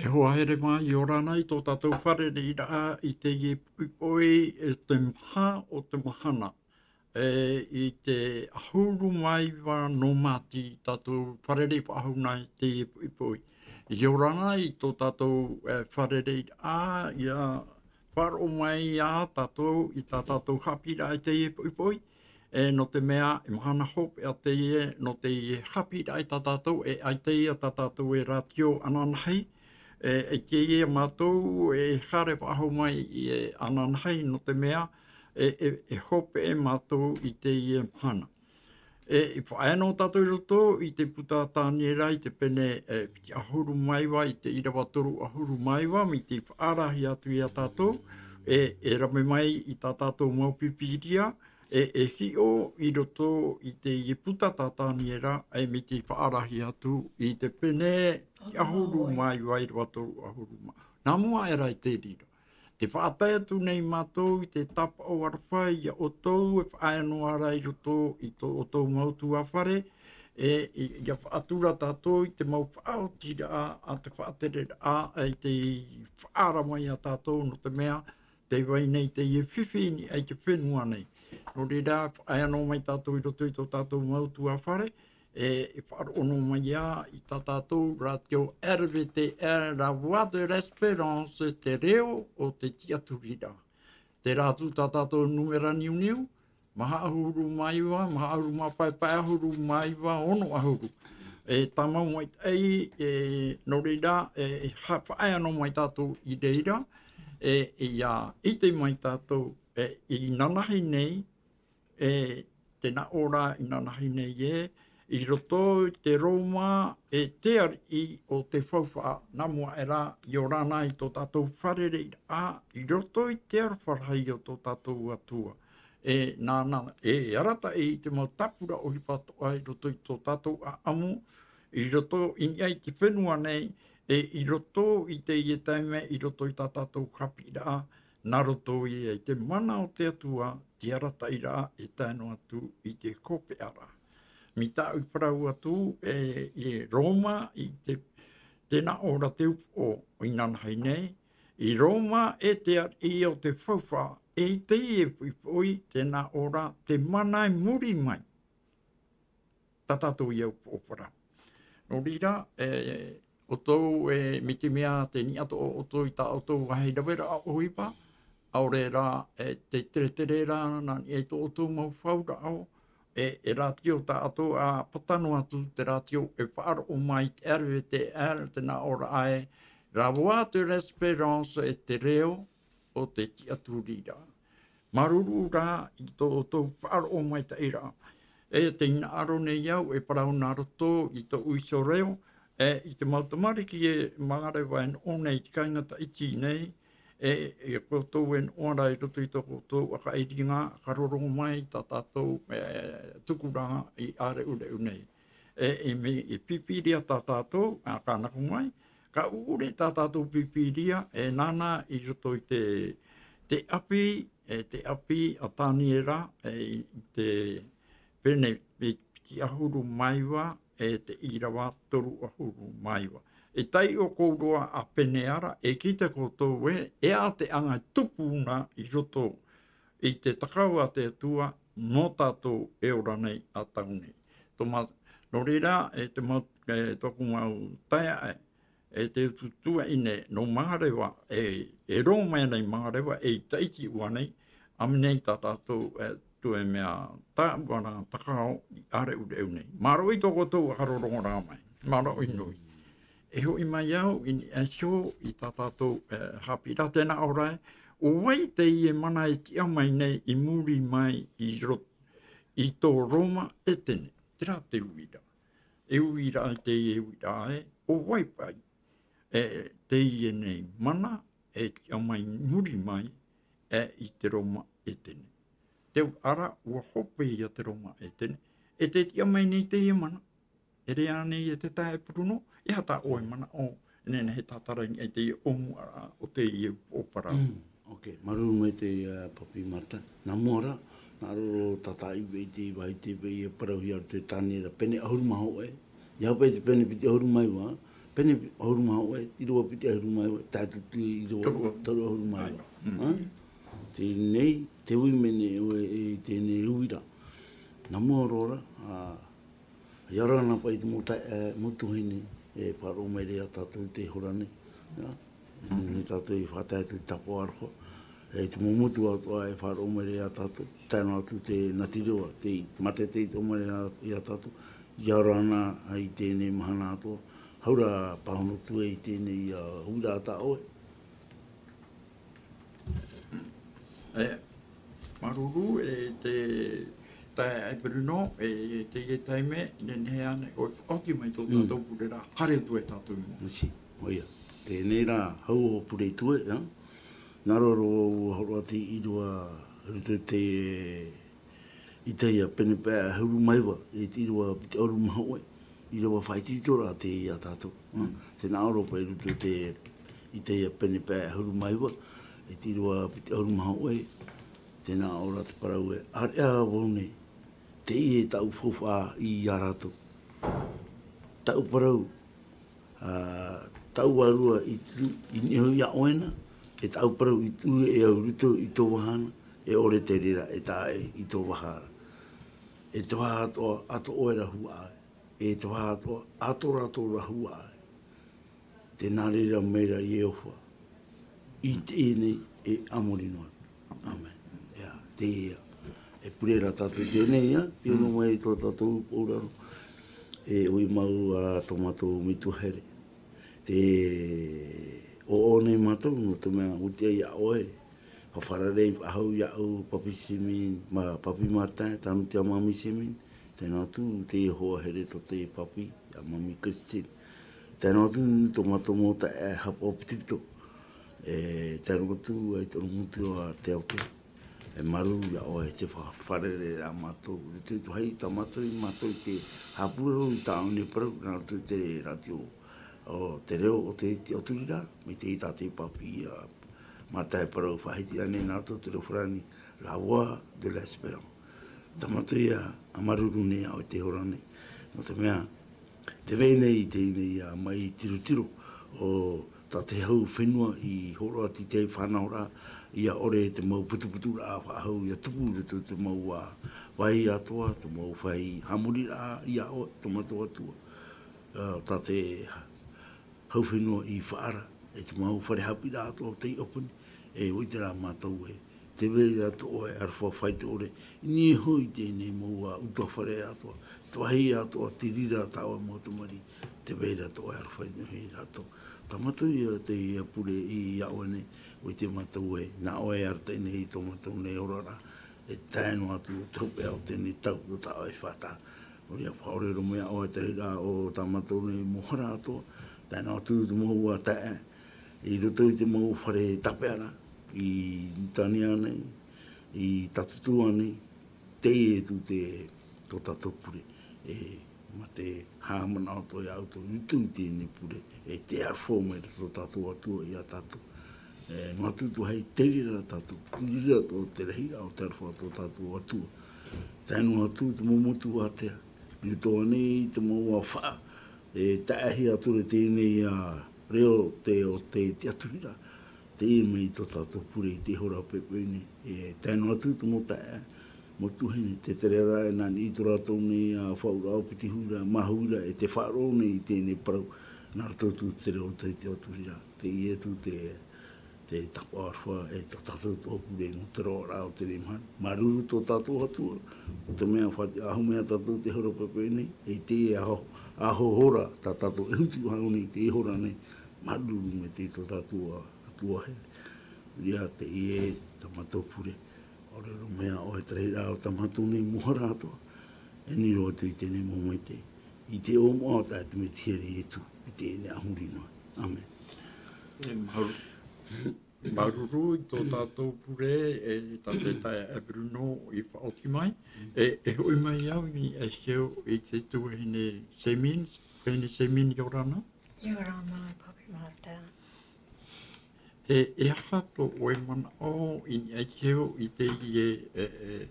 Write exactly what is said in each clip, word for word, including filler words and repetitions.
E hoa here mai, ʻia ora na i tō tātou fārereiraʻa i teie poʻipoʻi, e te maha o te mahana. E, i te ʻahuru mā iva nō Māti tātou fārerei faʻahou na i teie poʻipoʻi. ʻIa ora na i tō tātou, e, fārereiraʻa, ʻia faʻaroʻo mai ia tātou i tā tātou haʻapiʻiraʻa i teie poʻipoʻi. E, nō te mea, e mahana hopeʻa teie, nō teie haʻapiʻiraʻa i tā tātou, e ʻaita ia tā tātou e rātio ananahi, e, e teie mātou e haere faʻahou mai i e ananahi, nō te mea, e, e, e hopeʻa mātou i teie mahana. E, i faʻaea noa tātou i roto i te puta a Taniera i te pene, e, piti ʻahuru mā iva, i te ʻīrava toru ʻahuru mā iva, mai te faʻaarahia atu ia tātou, e, e rave mai i tā tātou mau Pīpīria, e, e hiʻo i roto i teie puta tā Taniera, e mai te faʻaarahia atu i te pene piti ʻahuru mā iva, ʻīrava toru ʻahuru mā. Nā mua aʻe ra i te reira. Tē faʻatae atu nei mātou i te tāpaʻo aroha ia ʻoutou e faʻaea noa ra i roto i tō ʻoutou mau ʻutuāfare, e, i, ʻia faʻatura tātou i te mau faʻaotiraʻa a te faʻatereraʻa, e, i te faʻaara mai ia tātou, nō te mea, tē vai nei teie fifi i niʻa i te fenua nei. Nō reira, faʻaea noa mai tātou i roto i tō tātou mau ʻutuāfare, e, e faʻaroʻo noa mai ia i tā tātou rātio R V T L, La Voix de l'Espérance, te reo o te tiʻaturiraʻa. Terā atu tā tātou nūmera niuniu, maha ʻahuru mā iva, maha ʻahuru mā pae, pae ʻahuru mā iva, ono ʻahuru. E tāmau maitaʻi, e, nō reira, e, e ha-, faʻaea noa mai tātou i reira, e, e ʻia ʻite mai tātou, e, inanahi nei, e, tēnā ʻō ra inanahi nei ē, i roto i te Roma e te ariʻi o te faufaʻa, nā mua aʻe ra, ʻia ora na i tō tātou fārereiraʻa, i roto i te aroha rahi o tō tātou Atua. E, nāna, e arataʻi i te mau tāpura ʻohipa atoʻa i roto i tō tātou ʻāʻamu, i roto i niʻa i te fenua nei, e i roto i teie taime, i roto i tā tātou haʻapiʻiraʻa, nā roto ia i te mana o te Atua, te arataʻiraʻa e tae noa atu i te hopeʻaraʻa. Mai tāʻu i parau atu, e, i Roma, i te, tēnā ʻō ra te upoʻo inanahi nei, i Roma e te ariʻi o te faufaʻa, e i teie poʻipoʻi, tēnā ʻō ra te mana i muri mai. Tā tātou ia upoʻo parau. Nō reira, e, ʻoutou e, mai te mea tē niʻa atoʻa ʻoutou i tā ʻoutou vāhi raveraʻa ʻohipa, ʻaore rā, e, tē teretere ra nā niʻa i tō ʻoutou mau fauraʻo, e, e rātio tā ʻoutou, ʻa pata noa atu te rātio e faʻaroʻo mai te R V T L, tēnā ʻō ra ē, La Voix de l'Espérance e te reo o te tiʻaturiraʻa. Māuruuru rā i tō ʻoutou faʻaroʻo maitaʻi ra. E tē hinaʻaro nei au e parau nā roto i tōʻu iho reo, e, i te mau tamariki e māgareva e noʻo nei i te kāinga Tahiti nei, e, e koutou e noʻo ra i roto i tō koutou ʻakaʻiriʻiraʻa, ʻakarorogo mai tā tātou, e, tupuraʻa i ʻāreʻureʻu nei. E, e mea, e pīpīria tā tātou, ʻa, ka nako mai, ka ʻuʻure tā tātou pīpīria, e nāna i roto i te, te ʻapi, e te ʻapi a Taniera, e i te pene, e piti ʻahuru mā iva, e te ʻīrava toru ʻahuru mā iva. E taiʻo koutou ā pene ra, e ʻite koutou ē, e aha te anga e tupu na i roto i te takau a te Atua, nō tātou e ora nei ā tau nei. Tō mā-, nō reira, e te mau, e tōku mau taeaʻe, e te utuāfare nō Māngareva, e, e Roma nei Māngareva, e i Tahiti ʻua nei, ʻāmui nei tā tātou, e, tuʻu e mea tāʻuaraʻa takao i ʻāreʻureʻu nei. Māuruuru i tō koutou ʻakarorogo ra mai. Māuruuru nui. E hoʻi mai au i niʻa iho i tā tātou, e, haʻapiʻiraʻa, tēnā ʻō ra ē, ʻo vai teie mana e tiʻa mai nei i muri mai i ro-, i tō Roma Etene. Terā te uiraʻa. E uiraʻa, teie uiraʻa ē, ʻo vai paʻi, e, teie nei mana e tiʻa mai muri mai, e, i te Roma Etene. Te uiraʻa ra, ʻua hope ia te Roma Etene. E tē tiʻa mai nei teie mana, e ʻere ānei e te taeaʻe Bruno, e aha tā ʻoe manaʻo, e nehenehe e tātara i niʻa i teie ʻōmuaraʻa o teie upoʻo parau. Mm, ok, māuruuru maitaʻi, ā, Papi Marta. Nā mua ra, nā ʻō ra tātaʻi vei te, vāhi te vei e parauhia i te Taniera pene ʻahuru mā hōʻē. ʻIa hope i te pene piti ʻahuru mā iva, pene ʻahuru mā hōʻē, ʻīrava piti ʻahuru mā iva, tae atu i te ʻīrava toru ʻahuru mā iva. Teie nei, tē vai mai nei ʻoe i teie nei uira. Nā mua roa ra, ā, ʻia ora na paʻi te mau taeaʻe, mau tuahine, e faʻaroʻo mai ra ia tātou i teie hora nei. Ā, e teie nei tātou i faʻatae atu i te tāpaʻo aroha. E te mau motu atoʻa e faʻaroʻo mai ra ia tātou. Tae noa atu te nati reva, tei mātaʻitaʻi atoʻa mai ra ia tātou. ʻIa ora na i teie nei mahana atoʻa. Hau ra Pāhono Tue i teie nei, ā, uira tā ʻoe. E, māuruuru, e te taeaʻe Bruno, e teie taime, nehenehe ānei ʻoe e faʻaoti mai tō tātou pure ra, haere atu e tātou i mua. Isi, ʻoia. Teie nei rā, hau ʻo Pure Tue, ā? Nā roto ʻua hōroʻa te ʻīrava i roto i te ʻĪtaia pene pae ʻahuru mā iva, i te ʻīrava piti ʻahuru mā hōʻē, ʻīrava faʻaitoito ra teie ia tātou. Tē nā ʻō ra paʻi i roto i te ʻĪtaia pene pae ʻahuru mā iva, i te ʻīrava piti ʻahuru mā hōʻē, tē nā ʻō ra te parau ē, ʻāreʻa vau nei, teie tāʻu faufaʻa ia rātou. Tāʻu parau, ā, tāʻu vārua i tuʻu, i niʻa iho ia ʻoe na, e tāʻu parau i tuʻu e au i roto i tō vaha na, e ʻore te reira e tae i tō vaha ra. E te vaha atoʻa, atoʻa ʻoe ra hua ʻā, e te vaha atoʻa, atoʻa rātou ra hua ʻā. Tē nā reira mai ra Iehova, i teie nei e a muri noa atu. ʻĀmene. ʻEa, teie ia. E pure ra tātou i teie nei, ā, i ono mai tō tātou pauroa. E ʻoi mau ā tō mātou metua here. Tē ʻoaʻoa nei mātou, nō te mea ʻua tiʻa ia ʻoe, faʻafārerei faʻahou iāʻu, Papi Simini, mā, Papi Martin, Tanutia Mami Simini, tae noa atu teie hoa here tō te papi, ia Mami Christine. Tae noa atu tō mātou mau taeaʻe Haʻapaʻo Pitopito. E tae noa atu ai tō ʻorometua Teaotea. E māuruuru ia ʻoe i te faʻafārerei ia mātou. I te tuhaʻa tā mātou, i mātou i te haʻapūroro i tāʻu nei parau, nā roto i te rātio o te reo o te, te ʻOtua ra, mai te, tā te papi, ā, Mataio parau faʻahiti ānei nā roto te reo farāni, La Voix de l'Espérance. Tā mātou ia, ā, māuruuru nei ʻoe i teie hora nei. Nō te mea, tē vai nei i teie nei, ā, mai tirotiro, ʻo tā te hau fenua i hōroʻa atu i te fānauraʻa, ʻia ʻore te mau putuputuraʻa faʻahou ʻia tupu i roto i te mau, ā, vāhi atoʻa, te mau vāhi haʻamoriraʻa ia ʻoe, tō mātou Atua. Ā, tā te hau fenua i faʻaara, e te mau fare haʻapiʻiraʻa atoʻa o tei ʻōpani, e ʻoia terā mātou ē. Tē vai ra tō ʻoe aroha faʻaitoito, i niʻa iho i teie nei mau, ā, ʻutuāfare atoʻa, te vāhi atoʻa, te reira tā ʻoe mau tamariʻi, tē vai ra tō ʻoe aroha i niʻa iho ia rātou. Tā mātou ia teie pure ia ʻoe nei, ʻoia terā mātou ē, nā ʻoe e arataʻi nei i tō mātou nei oraraʻa, e tae noa atu te hopeʻa o teie nei tau, nō tā ʻoe e faʻataʻa. ʻOia, faʻaʻore roa mai ʻoe i te reira o tā mātou nei mau hara atoʻa, tae noa atu te mau taeaʻe, i roto i te mau fare tāpeʻaraʻa, i Nutania nei, i Tatutua nei, teie atu te, tō tātou pure, e, mā te haʻamanaʻo atoʻa ia ʻoutou, i roto i teie nei pure, e te aroha mai tō tātou Atua ia tātou. E, noa atu te vāhi, te reira tātou, te reira tō te rahiraʻa o te aroha tō tātou Atua. Tae noa atu te mau motu ātea, i roto ānei i te mau faʻa, e taʻahi atu ra teie nei, ā, reo te, o te, te tiʻaturiraʻa, teie mai tō tātou pure i teie hora poʻipoʻi nei, e tae noa atu te mau taeaʻe, mau tuahine, te tere ra e nā niʻa i tō rātou nei, ā, faʻaʻūraʻa piti huira, mā huira, e te faʻaroʻo nei i teie nei parau, nā roto atu te reo o te, te tiʻaturiraʻa, teie atu te, te tāpaʻo aroha, e tō tātou atoʻa pure nō te roaraʻa o teie mahana. Māuruuru tō tātou Atua, nō te mea faʻatiʻa-, faʻatiʻaho mai tātou i teie hora poʻipoʻi nei, e teie aho, aho hora, tā tātou e huti faʻahou nei i teie hora nei, māuruuru maitaʻi tō tātou Atua here. ʻOia, teie tā mātou pure, ʻaore roa mai ʻoe i te rahiraʻa o tā mātou nei mau hara atoʻa, e ani roa atu i teie nei mau maitaʻi. I te iʻoa moʻa o tā te Mesia Ietu, i teie nei a muri noa. ʻĀmene. E māuruuru. Māuruuru i tō tātou pure, e tā te taeaʻe Bruno i faʻaoti mai. E, e hoʻi mai au i niʻa iho i te tuahine Semini, tuahine Semini, ʻia ora na. ʻIa ora na, Papi Martin. E, e aha tō ʻoe manaʻo i niʻa iho i teie, e, e,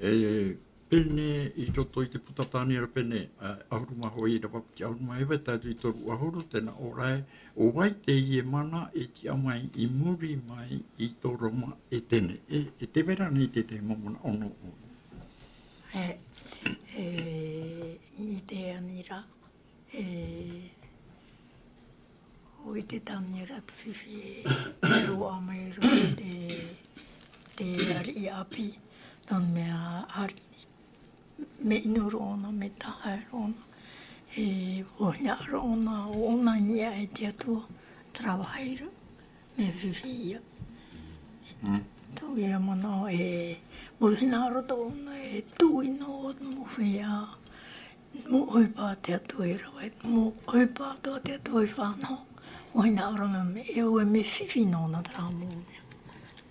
e, Pēnei i roto i te puta Taniera pēnei, ā, ʻahuru mā hōʻē ʻīrava piti ʻahuru mā iva, tae atu i toru ʻahuru, tē nā ʻō ra ē, ʻo vai teie mana e tiʻa mai i muri mai i tō Roma ʻētene. E, e tē vai ra ānei te tahi mau manaʻo nō ʻoe? E, e, i teie nei rā, e, ʻo ʻite Taniera te fifi e roaʻa mai i roto i te, te ariʻi ʻāpī, nō te mea ariʻi, mea ʻino roa ʻōna, mea tahaʻa roa ʻōna, e, ʻua hinaʻaro ʻōna, ʻo ʻōna i niʻa i te Atua, terā vāhi ra, mea fifi ïa. Mm. Tō ia manaʻo e, ʻua hinaʻaro tō ʻōna e tuʻu noa te mau feiā, mau ʻohipa a te Atua i rave, mau ʻohipa atoʻa a te Atua i fānaʻo. ʻUa hinaʻaro ʻōna mea, e au e mea fifi nōna terā mau mea.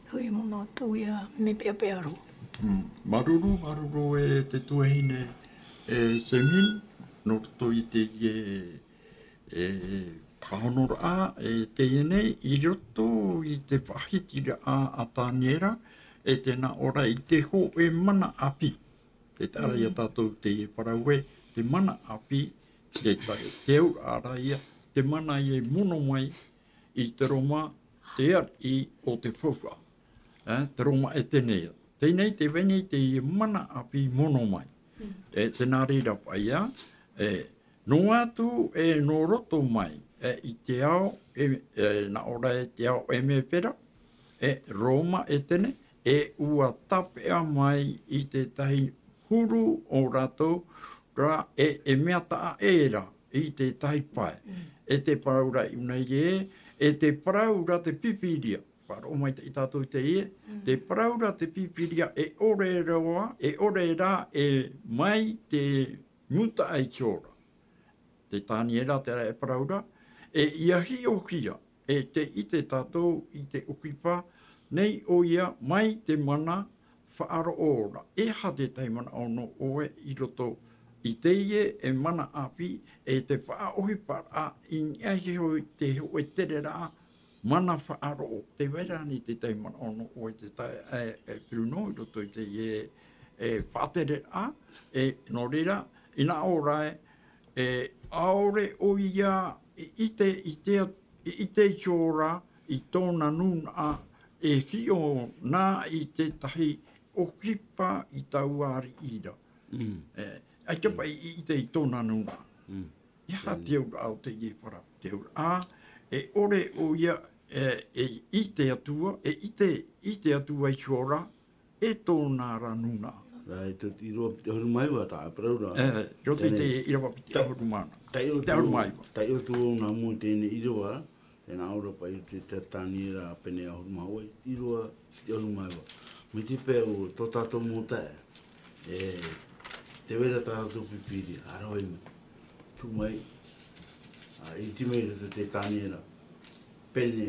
Tō ia manaʻo, tō ia mea peʻapeʻa roa. Mm. Māuruuru, māuruuru e te tuahine, e Semin, nō roto i teie, e, pāhonoraʻa, e teie nei, i roto i te faʻahitiraʻa a Taniera, e tē nā ʻō ra i te hōʻē mana ʻāpī. Tē taʻa ra ia tātou teie parau ē, te mana ʻāpī, te, te, te auraʻa ra ia, te mana ïa i mono mai i te Roma, te ariʻi o te faufaʻa. E, te Roma ʻētene. Teie nei, tē vai nei teie mana ʻāpī mono mai. E, tē nā reira paʻi ïa, e, noa atu e nō roto mai, e, i te ao, e, e, nā ʻō ra e te ao ʻēmēpera, e, Roma ʻētene, e ʻua tāpeʻa mai i te tahi huru o rātou, ra e, e mea taʻa ʻē ra i te tahi pae. Mm. E tē parau ra iʻō nei ē, e tē parau ra te Pīpīria, faʻaroʻo mai tātou i teie, mm, tē parau ra te Pīpīria e ʻore roa, e ʻore rā e mai te mūtaʻa iho ra. Te Taniera terā e parau ra, e ʻia hiʻohia, e tē ʻite tātou i te ʻohipa nei ʻoia mai te mana faʻaroʻo ra. E aha te tahi manaʻo nō ʻoe i roto i teie e mana ʻāpī, e te faʻaʻohiparaʻa i niʻa iho i te hōʻē tereraʻa mana faʻaroʻo. Tē vai ra ānei te tahi manaʻo nō ʻoe te tahi, e, e, Bruno, i roto i teie, e, faʻatereraʻa, e, nō reira, i nā ʻō ra ē, e, ʻaore ʻoia i ʻite, i te, i ʻite iho ra i tōna nūnaʻa, e hiʻo na i te tahi ʻohipa i taua ariʻi ra. Mm. E, ʻaita paʻi i ʻite i tōna nūnaʻa. Mm. E aha te auraʻa o teie parau? Te auraʻa, e ʻore ʻoia, e, e, i te Atua, e, i te, i te Atua iho ra, e tōna ra nūnaʻa. Rā, e te ʻīrava piti ʻahuru mā iva, tā parau ra. E, roto i te ʻīrava piti ʻahuru mā iva. Taiʻo atu, taiʻo atu nā mua teie ʻīrava, e nā ʻō ra paʻi i te, te Taniera pene ʻahuru mā hōʻē, ʻīrava piti ʻahuru mā iva. Mai te peu o tō tātou mau taeaʻe, e, tē vai ra tā rātou Pīpīria, ʻa rave mai. Tuʻu mai, ā, ʻite mai i roto i te Taniera pene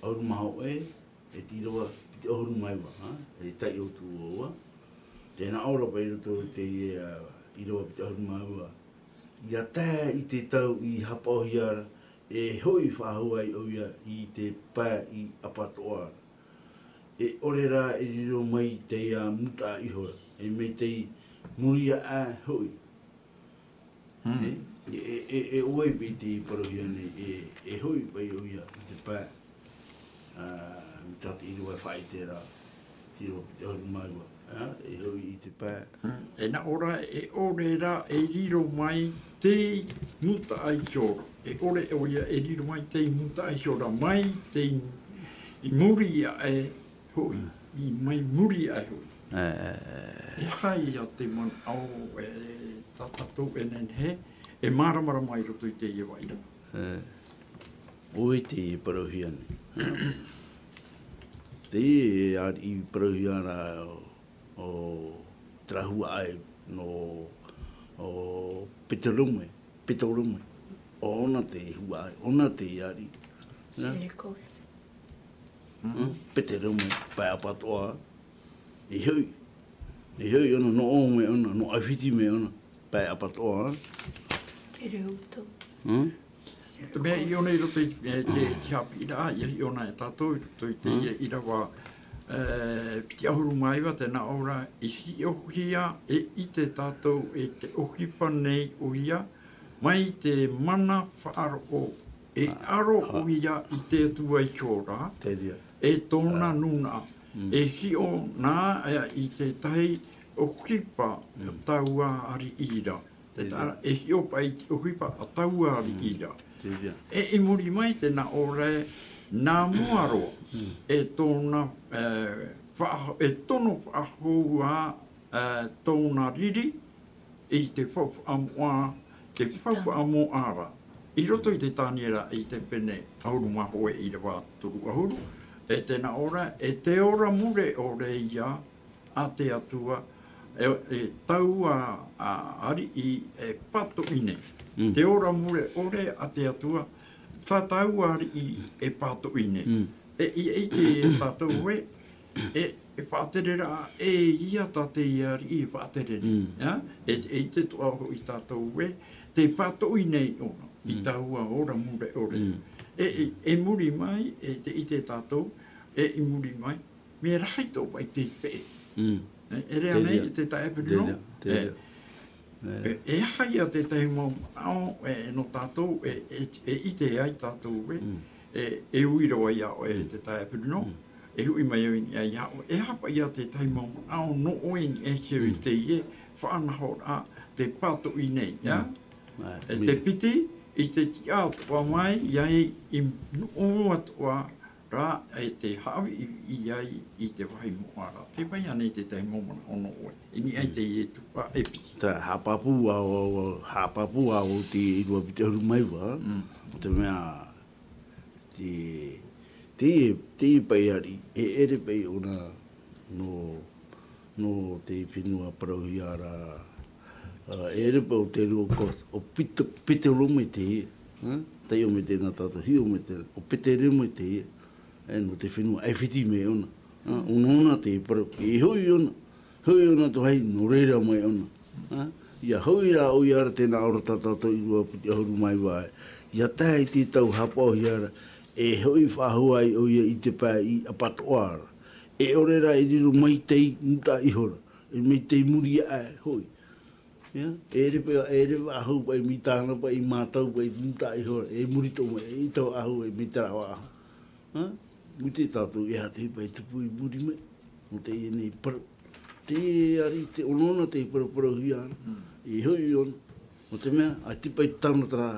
ʻahuru mā hōʻē, e te ʻīrava piti ʻahuru mā iva, ā, e taiʻo atu vau. Tē nā ʻō ra paʻi i roto i te, ā, ʻīrava piti ʻahuru mā iva. ʻIa tae i te tau i hapaʻohia ra, e hoʻi faʻahou ai ʻoia i te pae i ʻapatoʻa ra. E ʻore rā e riro mai teie mūtaʻa iho ra, e mai tei muri aʻe hoʻi. Hmm. E, e, e, e, e ʻo vai paʻi tei parauhia nei, e, e hoʻi paʻi ʻoia i te pae. Ā, mai tā te ʻīrava e faʻaʻite ra, te ʻīrava piti ʻahuru mā iva, ā, e hoʻi i te pae. Hmm. E nā ʻō ra, e ʻore rā e riro mai te mūtaʻa iho ra. E ʻore ʻoia e riro mai te mūtaʻa iho ra, mai te i muri aʻe hoʻi, i mai muri aʻe hoʻi. E, e, e. E aha ia te manaʻo, e, tā tātou e nehenehe e māramarama i roto i teie vaʻa ra. E, ʻo vai tei parauhia nei? Teie ariʻi parauhia ra ʻo, ʻo terā huaʻai nō, ʻo Peterome, Peterome. ʻO ʻōna te huaʻai, ʻōna te ariʻi. Seleucus. Mm, Peterome, pae ʻapatoʻa. E hoʻi, e hoʻi ʻōna, nō ʻō mai ʻōna, nō ʻAifiti mai ʻōna, pae ʻapatoʻa. Te reuto. Hmm? Te mea i ʻō nei i roto i te, te, te haʻapiʻiraʻa, ʻia hiʻo na e tātou, i roto i te, hmm, ʻīrava, e, piti ʻahuru mā iva, tē nā ʻō ra, i hiʻohia, e ʻite tātou e te ʻohipa nei ʻoia, mai te mana faʻaroʻo, e ʻaro ʻoia i te Atua i te ora, e tōna nūnaʻa. E hiʻo nā ia i tētahi ʻohipa taua ariʻi ra. Te taʻa, e hiʻo paʻi i te ʻohipa a taua ariʻi ra. E, i muri mai tē nā ʻō ra, nā mua roa, e tōna, e, faʻa-, e tono faʻahou ā, e, tōna riri, i te faufaʻa moʻa, te faufaʻa moʻa ra. I roto i te Taniera i te pene ʻahuru mā hōʻē ʻīrava toru ʻahuru, e tē nā ʻō ra, e te ora mure ʻore ia a te Atua, e, e taua, a, ariʻi e pātoʻi nei. Te ora mure ʻore a te Atua, tā taua ariʻi e pātoʻi nei. E, i, i te tātou ē, e, e faʻatereraʻa, e ia tā te ariʻi e faʻatere nei. Ia? E, e i te toʻa hoʻi tātou ē, te pātoʻi nei ʻōna, i taua ora mure ʻore. E, e, e muri mai, e te, i te tātou, e, i muri mai, mea rahi tō paʻi te peʻe. E, e rere nei te taeaʻe Perino. E, e aha ia tētahi mau manaʻo, e, nō tātou, e, e, e ʻite ai tātou, e, e, e ui roa ia ʻoe te taeaʻe Perino, e hoʻi mai au i niʻa iā ʻoe, e aha paʻi ia tētahi mau manaʻo nō ʻoe i niʻa iho i teie faʻanahoraʻa te pātoʻi nei, ia? E te piti, i te tiʻa atoʻa mai, ia i, i nuʻu atoʻa, ra, e te haʻaviʻiviʻi ai i te vāhi moʻa ra. Tē vai ānei tētahi mau manaʻo nō ʻoe i niʻa i teie tuhaʻa e piti? Tē haʻapāpū au, au, au, haʻapāpū au i te ʻīrava piti ʻahuru mā iva, te mea, te, te, te paʻi ariʻi, e ʻere paʻi ʻōna nō nō te fenua parauhia ra, ā, e ʻere paʻi ʻo Teruoko, ʻo Pito-, Pitolemai te, ā, taiʻo mai tēnā tātou, hiʻo mai tēnā, ʻo Pitolemai te, ā, nō te fenua ʻAifiti mai ʻōna, ā, ʻo nōna te parau, e hoʻi ʻōna, hoʻi ʻōna te vāhi nō reira mai ʻōna, ā, ʻia hoʻi rā ʻoia ra tēnā ʻō ra tā tātou ʻīrava piti ʻahuru mā iva, ʻia tae i te tau haʻapaʻohia ra, e hoʻi faʻahou ai ʻoia i te pae i ʻApatoʻa ra, e ʻore rā e riro mai tei Nuta iho ra, e mai tei muri aʻe hoʻi. Ia, e ʻere paʻi, e ʻere faʻahou paʻi mai tāna paʻi mātau paʻi Nuta iho ra, e muri tō mai, e ʻita faʻahou e mai te rāveʻa. Ha? ʻUa ʻite tātou e aha te paʻi tupu i muri mai. Nō teie nei parau. Te ariʻi te ʻōna te paraparauhia ana. E hoʻi ʻōna. Nō te mea, ʻaita paʻi tano terā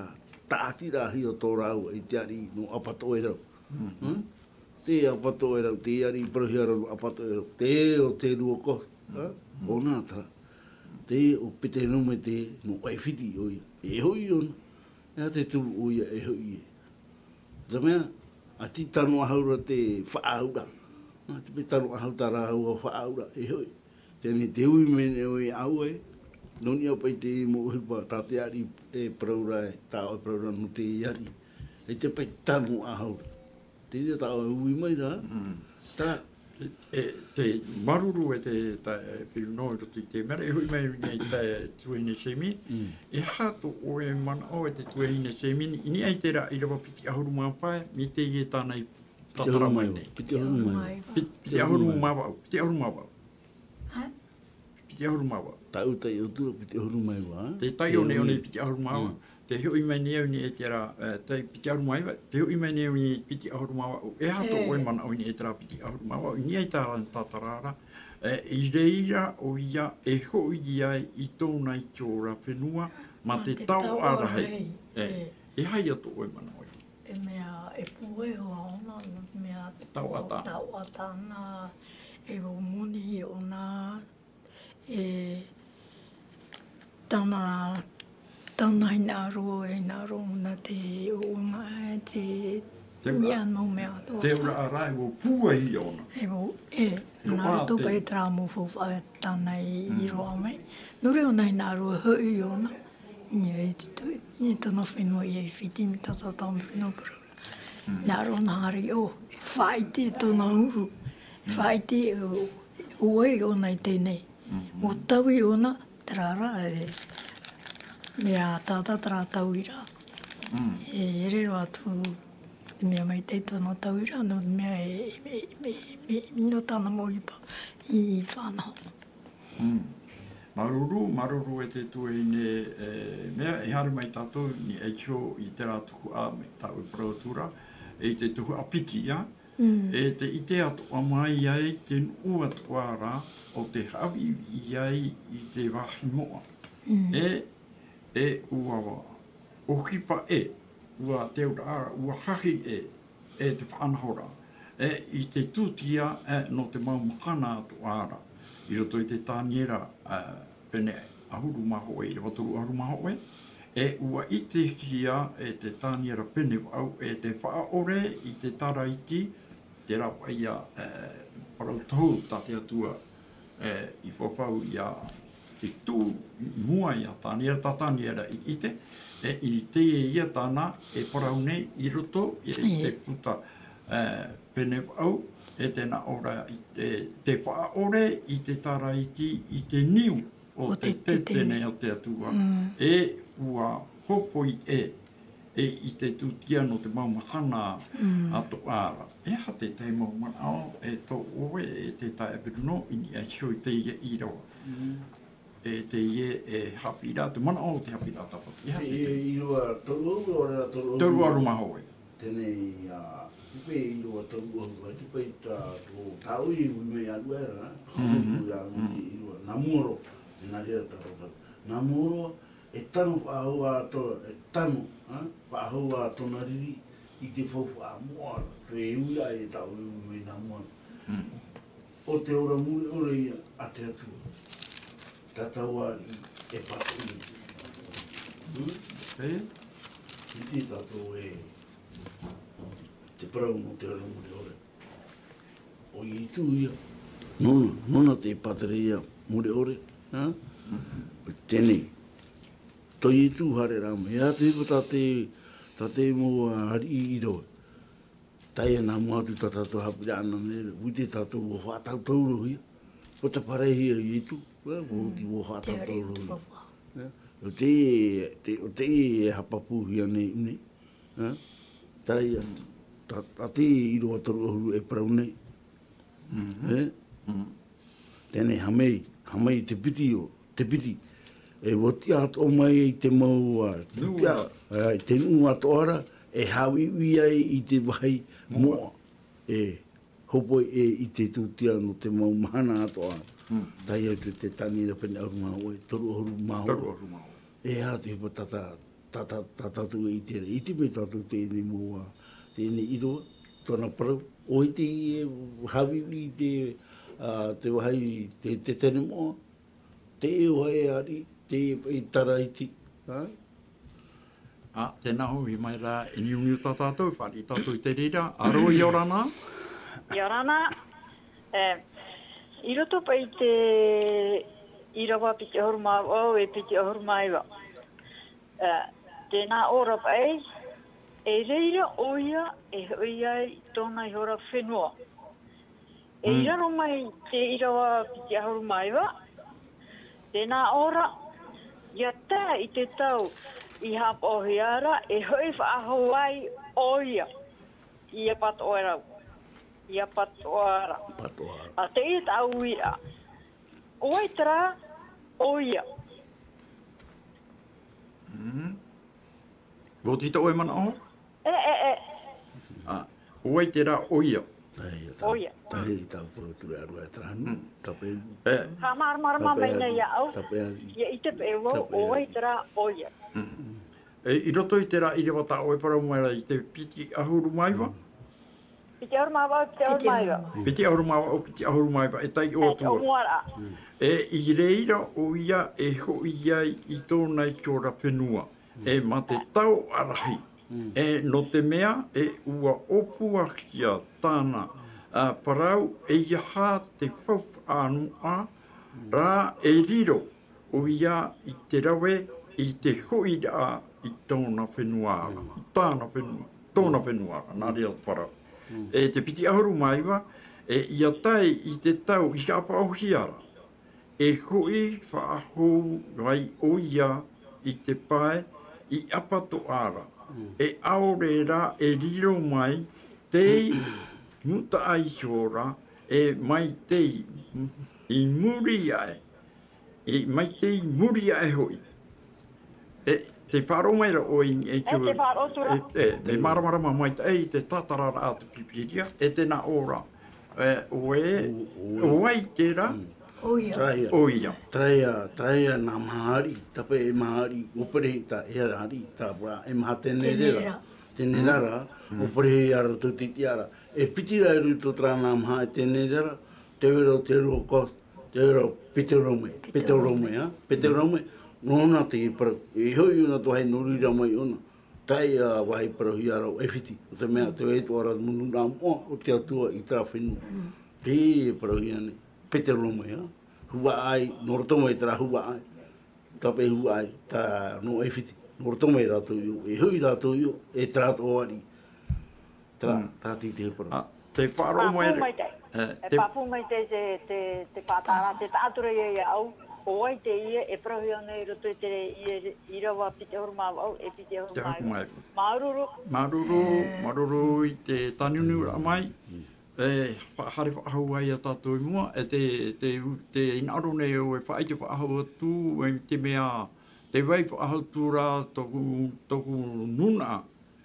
tāʻatiraʻa o tō rāua i te ariʻi nō ʻApatoʻerau. Ha? Te ʻApatoʻerau, te ariʻi parauhia ra nō ʻApatoʻerau, te ʻo Teruoko, ā? ʻŌna terā. Te ʻo Pitolemai te nō ʻAifiti ʻoia. E hoʻi ʻōna. E aha te turu ʻoia e hoʻi ē. Te mea, ʻaita tano faʻahou ra te faʻaauraʻa. ʻAita paʻi tano faʻahou tā rāua faʻaauraʻa, e hoʻi. Teie nei te ui mai nei ʻoe iāʻu ē, nō niʻa paʻi te mau ʻohipa tā te ariʻi e parau ra, e tā ʻoe e parau ra nō te ariʻi. ʻAita paʻi tano faʻahou ra. Teie tā ʻoe e ui mai ra. Mm. Tā. E, e, te māuruuru e te, tā, e, Perino i roto i te mea ra, e hoʻi mai nei tā tuahine Semi. Mm. E aha tō ʻoe manaʻo e te tuahine Semi, i niʻa i terā ʻīrava piti ʻahuru mā pae, mai teie tāna i tātara mai nei. Piti ʻahuru mā iva. Piti, piti ʻahuru mā vaʻu, piti ʻahuru mā vaʻu. Ha? Piti ʻahuru mā vaʻu. Tāʻu taiʻo atu ra piti ʻahuru mā iva, ā? Te taiʻo nei ʻōna i piti ʻahuru mā vaʻu. Mm. Te hoʻi mai nei au i niʻa i terā, e, te piti ʻahuru mā iva, te hoʻi mai nei au i piti ʻahuru mā vaʻu. E aha tō ʻoe manaʻo i niʻa i terā piti ʻahuru mā vaʻu, i niʻa i terā tātara ra, e, i reira ʻoia e hoʻi ai i tōna i te ora fenua, mā te taoʻa rahi. E, e aha ia tō ʻoe manaʻo i? E mea, e pūai roa ʻōna, mea taoʻa tā-, taoʻa tāna, e ʻua moni ʻōna, e tāna, tāna hinaʻaro, e hinaʻaro ʻōna te ʻoʻona, e te, te niʻa nō mea atoʻa. Te auraʻa ra, e ʻua pūai ʻōna. E ʻua, e, nā roto paʻi terā mau faufaʻa tāna i, i roaʻa mai. Nō reira ʻōna hinaʻaro e hoʻi ʻōna. Ia, e te, e tōna fenua i ʻAifiti, mai tā tātou mau fenua parau ra. Nā roto nā reira, e faʻaʻite tōna huru, e faʻaʻite, ʻo, ʻo vai ʻōna i teie nei. ʻUa taui ʻōna, terā rā, e, mea taʻata terā taui ra. E ʻere roa atu, Mea maitaʻi tōna tauira, nō te mea e, e, e, e, e, nō tāna mau ʻohipa i, i fānaʻo. Mm. Māuruuru, māuruuru e te tuahine, e, mea, e haere mai tātou i niʻa iho i terā tuhaʻa, mai tāʻu e parau atu ra, e i te tuhaʻa piti, ā. Mm. E te ʻite atoʻa mai ai te nuʻu atoʻa ra o tē haʻavīvī ai i te vāhi moʻa. Mm. E, e ʻua ʻohipa ē, ʻua te auraʻa, ʻua hahi ē, e te faʻanahoraʻa, e i te tūtia, e, nō te mau mahana atoʻa ra. I roto i te Taniera, e, pene ʻahuru mā hōʻē, ʻīrava toru ʻahuru mā hōʻē, e ʻua ʻitehia e te Taniera pene vaʻu, e te faʻaʻore i te taraiti, terā paʻi ïa, e, parau tohu tā te Atua, e, i fafau ïa, i tuʻu i mua ia Taniera, tā Taniera i ʻite, e, i teie ïa tāna e parau nei i roto i te Ē. puta, e, pene vaʻu, e tē nā ʻō ra i te, te faʻaʻore i te taraiti i te niu o O te te tetene. tetene o te Atua, Mm. e ʻua hopoi ē, e i te tūtia nō te mau mahana Mm. atoʻa ra. E aha te tahi mau manaʻo e tō ʻoe e te taeaʻe Bruno i niʻa iho i teie ʻīrava? Mm. E teie e haʻapiʻiraʻa, te manaʻo o te haʻapiʻiraʻa tāpati. E aha te tahi? ʻĪrava toru ʻahuru, ʻo rā toru ʻahuru. Toru ʻahuru mā hōʻē. Teie, ā, te pae ʻīrava toru ʻahuru, ā, te pae tā, tō, tāʻu i ui mai ʻāruʻa ra, Mm. ʻāruʻa, Mm. ʻīrava, nā mua roa, e nā reira tāpati. Nā mua roa, e tano faʻahou ā tō, e tano, ā, faʻahou ā tōna riri i te faufaʻa moʻa, te uiraʻa e tāʻu e ui mai nā mua. Mm. ʻO te ora mure ʻore ia a te Atua. Tātou ariʻi e pātoʻi. Hmm? E? ʻIte tātou e te parau nō te ora mure ʻore. ʻO Ietu ia. Nōna, nōna te pātere ia mure ʻore, ha? Teie. Tō Ietu haere rā mai. E aha te ʻohipa tā te, tā te mau, ā, ariʻi i roto. Teie nā mua atu tā tātou haʻapiʻiraʻa nei, ʻua ʻite tātou ʻua faʻatautau roa ia. ʻUa tāparahia Ietu, ʻua, ʻua oti, ʻua Te faʻatautau ariʻi o te roa ia. faufaʻa. Ē, ʻo te, te, ʻo te e haʻapāpūhia nei, nei. Ē? Terā ia, tā, tā te ʻīrava toru ʻahuru e parau nei. Mhm. Ē? Mhm. Teie, haere mai, haere mai te piti ʻo, te piti. E ʻua tiʻa atoʻa mai i te mau, ā, Nuʻu. tiʻa, ā, i te nuʻu atoʻa ra, e haʻavīvī ai i te vāhi Moʻa. moʻa. E hopoi ē i te tūtia nō te mau mahana atoʻa. Mm. Tae atu i te Taniera pene ʻahuru mā hōʻē, toru ʻahuru mā hōʻē. Toru ʻahuru mā hōʻē. E aha te ʻohipa tā, tā, tā, tā, tā tātou e ʻite ra. ʻIte mai tātou teie mau, ā, teie ʻīrava, tōna parau. ʻO ʻoe tē haʻavīvī i te, ā, te vāhi, te, te tetene moʻa, te ʻoe e ariʻi, te, e taraiti, ha? Ā, tēnā hoʻi mai rā, e niuniu tā tātou, fāriʻi tātou i te reira. Aro, ʻia ora na. ʻIa ora na. E, i roto paʻi i te ʻīrava piti ʻahuru mā vaʻu e piti ʻahuru mā iva. E, tē nā ʻō ra paʻi, e reira ʻoia e hoʻi ai i tōna ihora fenua. E i Mm. raro mai te ʻīrava piti ʻahuru mā iva, tē nā ʻō ra, ʻia tae i te tau i haʻapaʻohia ra, e hoʻi faʻahou ai ʻoia, ʻia pātoʻa ra. ʻIa pātoʻa ra. Pātoʻa ra. A teie tāʻu uiraʻa. ʻO vai terā ʻoia? Mm. ʻUa oti tō ʻoe manaʻo? E, e, e. Ā, ʻo vai terā ʻoia? Tahi, tā-, ʻOia. tahi, tā poro ture arua e terā, Mm. tā paʻi. E. Haʻamāramarama Tāpaʻi mai nei ā, au. tāpaʻi ā. ʻIa ʻite paʻi vau, Tāpaʻi ʻo ā. vai terā ʻoia? Mm. E, i roto i terā ʻīrava tā ʻoe parau mai ra i te piti ʻahuru mā iva? Mm. Piti ʻahuru mā vaʻu, piti ʻahuru mā iva. Piti ʻahuru mā vaʻu, piti ʻahuru mā iva, e taiʻo atu ā. ʻO mua ra. Mm. E i reira ʻoia e hoʻi ai i tōna ihora fenua. Mm. E mā te taoʻa rahi. Mm. E nō te mea, e ʻua ʻōpuahia tāna, ā, parau, ʻeiaha te faufaʻa moʻa, Mm. rā e riro ʻoia i te rave i te hoʻiraʻa i tōna fenua ra. Mm. I tāna fenua, tōna Mm. fenua ra, nā reira te parau. Mm. E te piti ʻahuru mā iva, e ʻia tae i te tau i haʻapaʻohia ra. E hoʻi faʻahou ai ʻoia i te pae i ʻapatoʻa ra. e ʻaore rā e riro mai tei mūtaʻa iho ra, e mai tei i muri aʻe, e mai tei muri aʻe hoʻi. E, tē faʻaroʻo mai ra ʻoe i niʻa i te E, tē faʻaroʻo atu ra. E, e, tē māramarama maitaʻi i te tātararaʻa a te Pīpīria, e tē nā ʻō ra, e, ʻoe, ʻo, ʻo, ʻo vai terā? Mm. ʻO ia. Terā ia. ʻO ia. Terā ia, terā ia nā maha ariʻi, tāpaʻi e maha ariʻi, ʻo Perehī tā, e ariʻi, tāpaʻi e maha tenere ra. Tenere ra. Tenere ra, ʻo Perehī ia rātou tei tiʻa ra. E piti ra i roto terā nā maha e tenere ra, tē vai ra te rua ko, tē vai ra Peterome, Peterome, ha? Peterome, nōna te parau, e hoʻi ʻōna tō hai nō reira mai ʻōna. Tae ā vāhi parauhia ra ʻo ʻAifiti, ʻo te mea, tē vai atoʻa ra mau nūnaʻa moʻa o te Atua i terā fenua. Tē parauhia nei, Peterome, ha? Huaʻai, nō roto mai terā huaʻai. Tāpaʻi huaʻai, tā nō ʻAifiti. Nō roto mai rātou i ʻō, e hoʻi rātou i ʻō, e terā atoʻa ariʻi. Terā, tā te, te parau. A, tē faʻaroʻo mai ra. Pāpū maitaʻi. E, e tē pāpū maitaʻi te, te, te faʻatāraʻa, tē taʻatura ia iāʻu, ʻo vai teie e parauhia nei i roto i te, i, ʻīrava piti ʻahuru mā vaʻu, e piti ʻahuru mā iva. Māuruuru. Māuruuru, māuruuru i te tāniuniuraʻa mai. E, fa-, haere faʻahou ai ia tātou i mua, e te, te, te hinaʻaro nei ʻoe e faʻaʻite faʻahou atu, e te mea, tē vai faʻahou atu ra tōʻu, tōʻu nūnaʻa,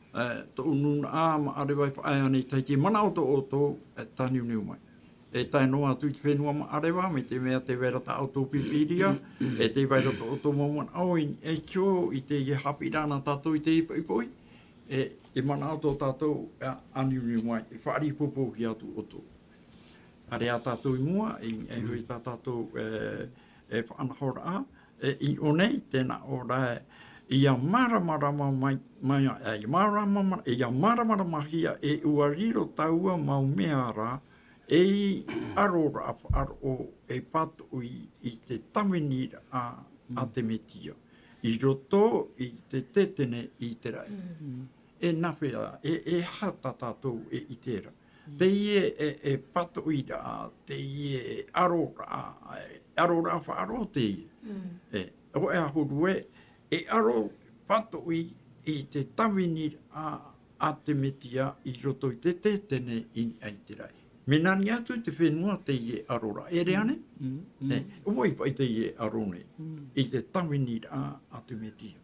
e, tōʻu nūnaʻa maʻareva e faʻaea nei, tei te manaʻo tō ʻoutou, e, tāniuniu mai. E tae noa atu i te fenua maʻareva, mai te mea tē vai ra tā ʻoutou pīpīria, e tē vai ra tō ʻoutou mau manaʻo i, e tio i teie haʻapiʻiraʻa nā tātou i teie poʻipoʻi, e, e manaʻo tō tātou, e, ʻāniuniu mai, e faʻaripopohia atu ʻoutou. Haere ā tātou i mua, i, e hoʻi tā tātou, e, e faʻanahoraʻa, e, i ʻō nei, tē nā ʻō ra, ia māramarama mai, mai, e, ia māramarama, ia māramaramahia e ʻua riro taua mau mea ra, ei ʻaroraʻa faʻaroʻo e pātoʻi i te tāviniraʻa a te Metia, i roto i te tētene i te raʻi. E nāfea, e, e aha tā tātou e ʻite ra? Teie e, e pātoʻiraʻa, teie e ʻaroraʻa, e ʻaroraʻa faʻaroʻo teie. E, ʻoe ʻahuru ē, e ʻaro pātoʻi i te tāviniraʻa a te Metia i roto i te tētene i niʻa i te raʻi. Mea nā niʻa atu i te fenua teie ʻaroraʻa, ʻere ānei? E, ʻo vai paʻi teie ʻaro nei, i te tāviniraʻa a te Metia.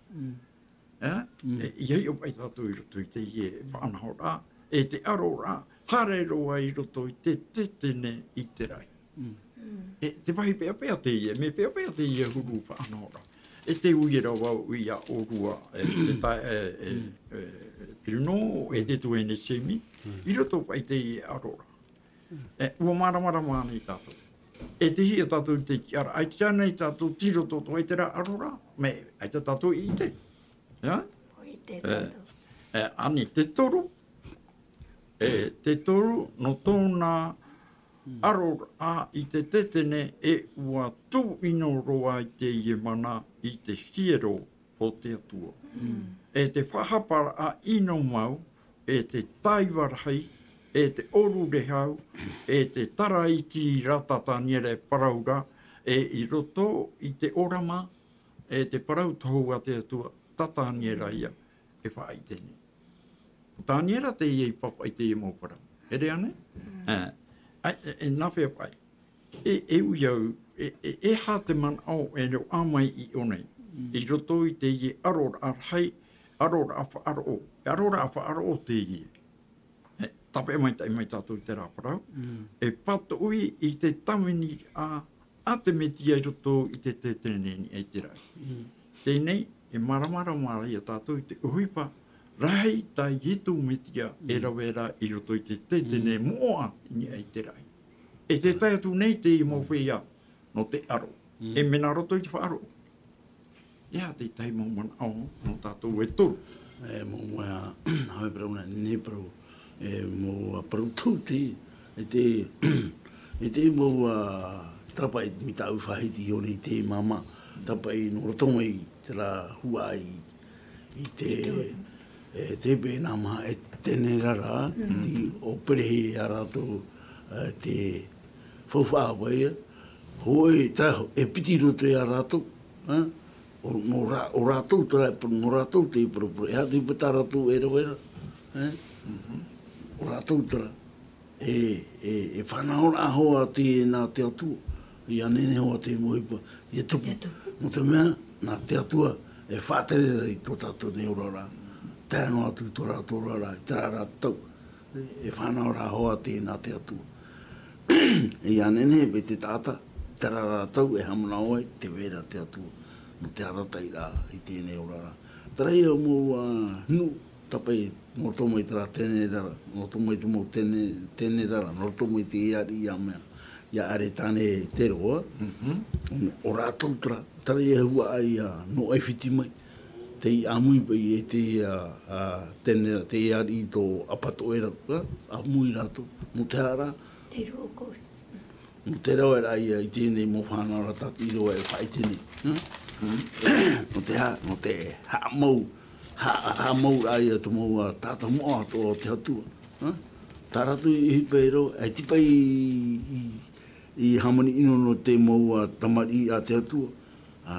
E, e, ʻia hiʻo paʻi tātou i roto i teie faʻanahoraʻa, e te ʻaroraʻa, haere roa i roto i te tētene i te raʻi. E, te vāhi peʻapeʻa teie, mea peʻapeʻa teie huru faʻanahoraʻa. E te ui ra vau ia ʻōrua, e, te tae, e, e, e, Bruno, e te tuahine Semi, i roto paʻi teie ʻaroraʻa. E, ʻua māramarama nei tātou. E te hia tātou i te tiʻaraʻa, ʻaita nei tātou tiro tōtō i terā ʻaroraʻa, mea, ʻaita tātou i ʻite. Ia? ʻO ʻite tātou. E, ani, te toru, e, te toru, nō tōna ʻaroraʻa i te tētene e ʻua tūʻino roa i teie mana i te hiero o te Atua. E te faʻahaparaʻa ʻino mau, e te taiva rahi, e te ʻōrure hau, e te tara iti ra tā Taniera e parau ra, e i roto i te ʻōrama, e te parau tohu a te Atua, tā Taniera ia e faʻaʻite nei. Taniera teie i pāpaʻi i teie mau parau. ʻEre ānei? E, e, e nāfea paʻi? E, e ui au, e, e, e aha te manaʻo e roaʻa mai i ʻō nei, i roto i teie ʻaroraʻa rahi, ʻaroraʻa faʻaroʻo, e ʻaroraʻa faʻaroʻo teie. E, tāpeʻa maitaʻi mai tātou i terā parau, e pātoʻi i te tāviniraʻa a te Metia i roto i te tētene i niʻa i te raʻi. Teie nei, e māramarama ia tātou i te ʻohipa rahi tā Ietu Metia e rave ra i roto i te tētene moʻa i niʻa i te raʻi. E te tae atu nei te mau feiā nō te ʻaro. E mea nā roto i te faʻaroʻo. Ia, te tahi mau manaʻo nō tātou e toru. E, mau, mau, ā, ʻaore parau nā, nei parau, e, mau, ā, parau tau te, e te, e te mau, ā, tāpaʻi mai tāʻu faʻahiti i ʻō nei te māmā, tāpaʻi nō roto mai terā huaʻai i te, e, te pē nā maha e tenere ra, i ʻo Perehī ia rātou, e, te faufaʻa vai, e, hōʻē, tā, e piti roto ia rātou, ā, ʻO, nō rā-, ʻo rātou terā, e parau, nō rātou te parapara, e aha te ʻohipa tā rātou e rave ra, e? ʻO rātou terā, e, e, e fānaʻoraʻa hoʻi ā teie nā te Atua, ʻia nehenehe hoʻi te mau ʻohipa, ʻia tupu. ʻIa tupu. Nō te mea, nā te Atua, e faʻatere ra i tō tātou nei oraraʻa, tae noa atu i tō rātou oraraʻa, i terā ra tau. E fānaʻoraʻa hoʻi ā teie nā te Atua. ʻIa nehenehe paʻi te taʻata, terā ra tau e haʻamanaʻo ai, tē vai ra te Atua. Nō te arataʻiraʻa i teie nei oraraʻa. Terā ia mau, ā, nuʻu, tāpaʻi, nō roto mai terā Tenerara, nō roto mai te mau Tene-, Tenerara, nō roto mai te ariʻi ia mea, ia Aretane Te Roa, ʻo rātou terā, terā ia huaʻai ia nō ʻAifiti mai. Tei ʻāmui paʻi e te, ā, ā, Tene-, te ariʻi tō ʻApatoʻerau, ā, ʻāmui rātou. Nō te aha ra? Te Rua Coast. Nō te rave ra ia i teie nei mau fānaʻoraʻa tātou i rave e faʻaʻite nei, ā? Nō te aha? Nō te haʻamau, ha-, haʻamauraʻa ia te mau, ā, taʻata moʻa atoʻa o te Atua, ā? Tā rātou i ʻohipa e rave, e tiʻa paʻi i, i, i hāmani ʻino nō te mau, ā, tamariʻi a te Atua. Ā,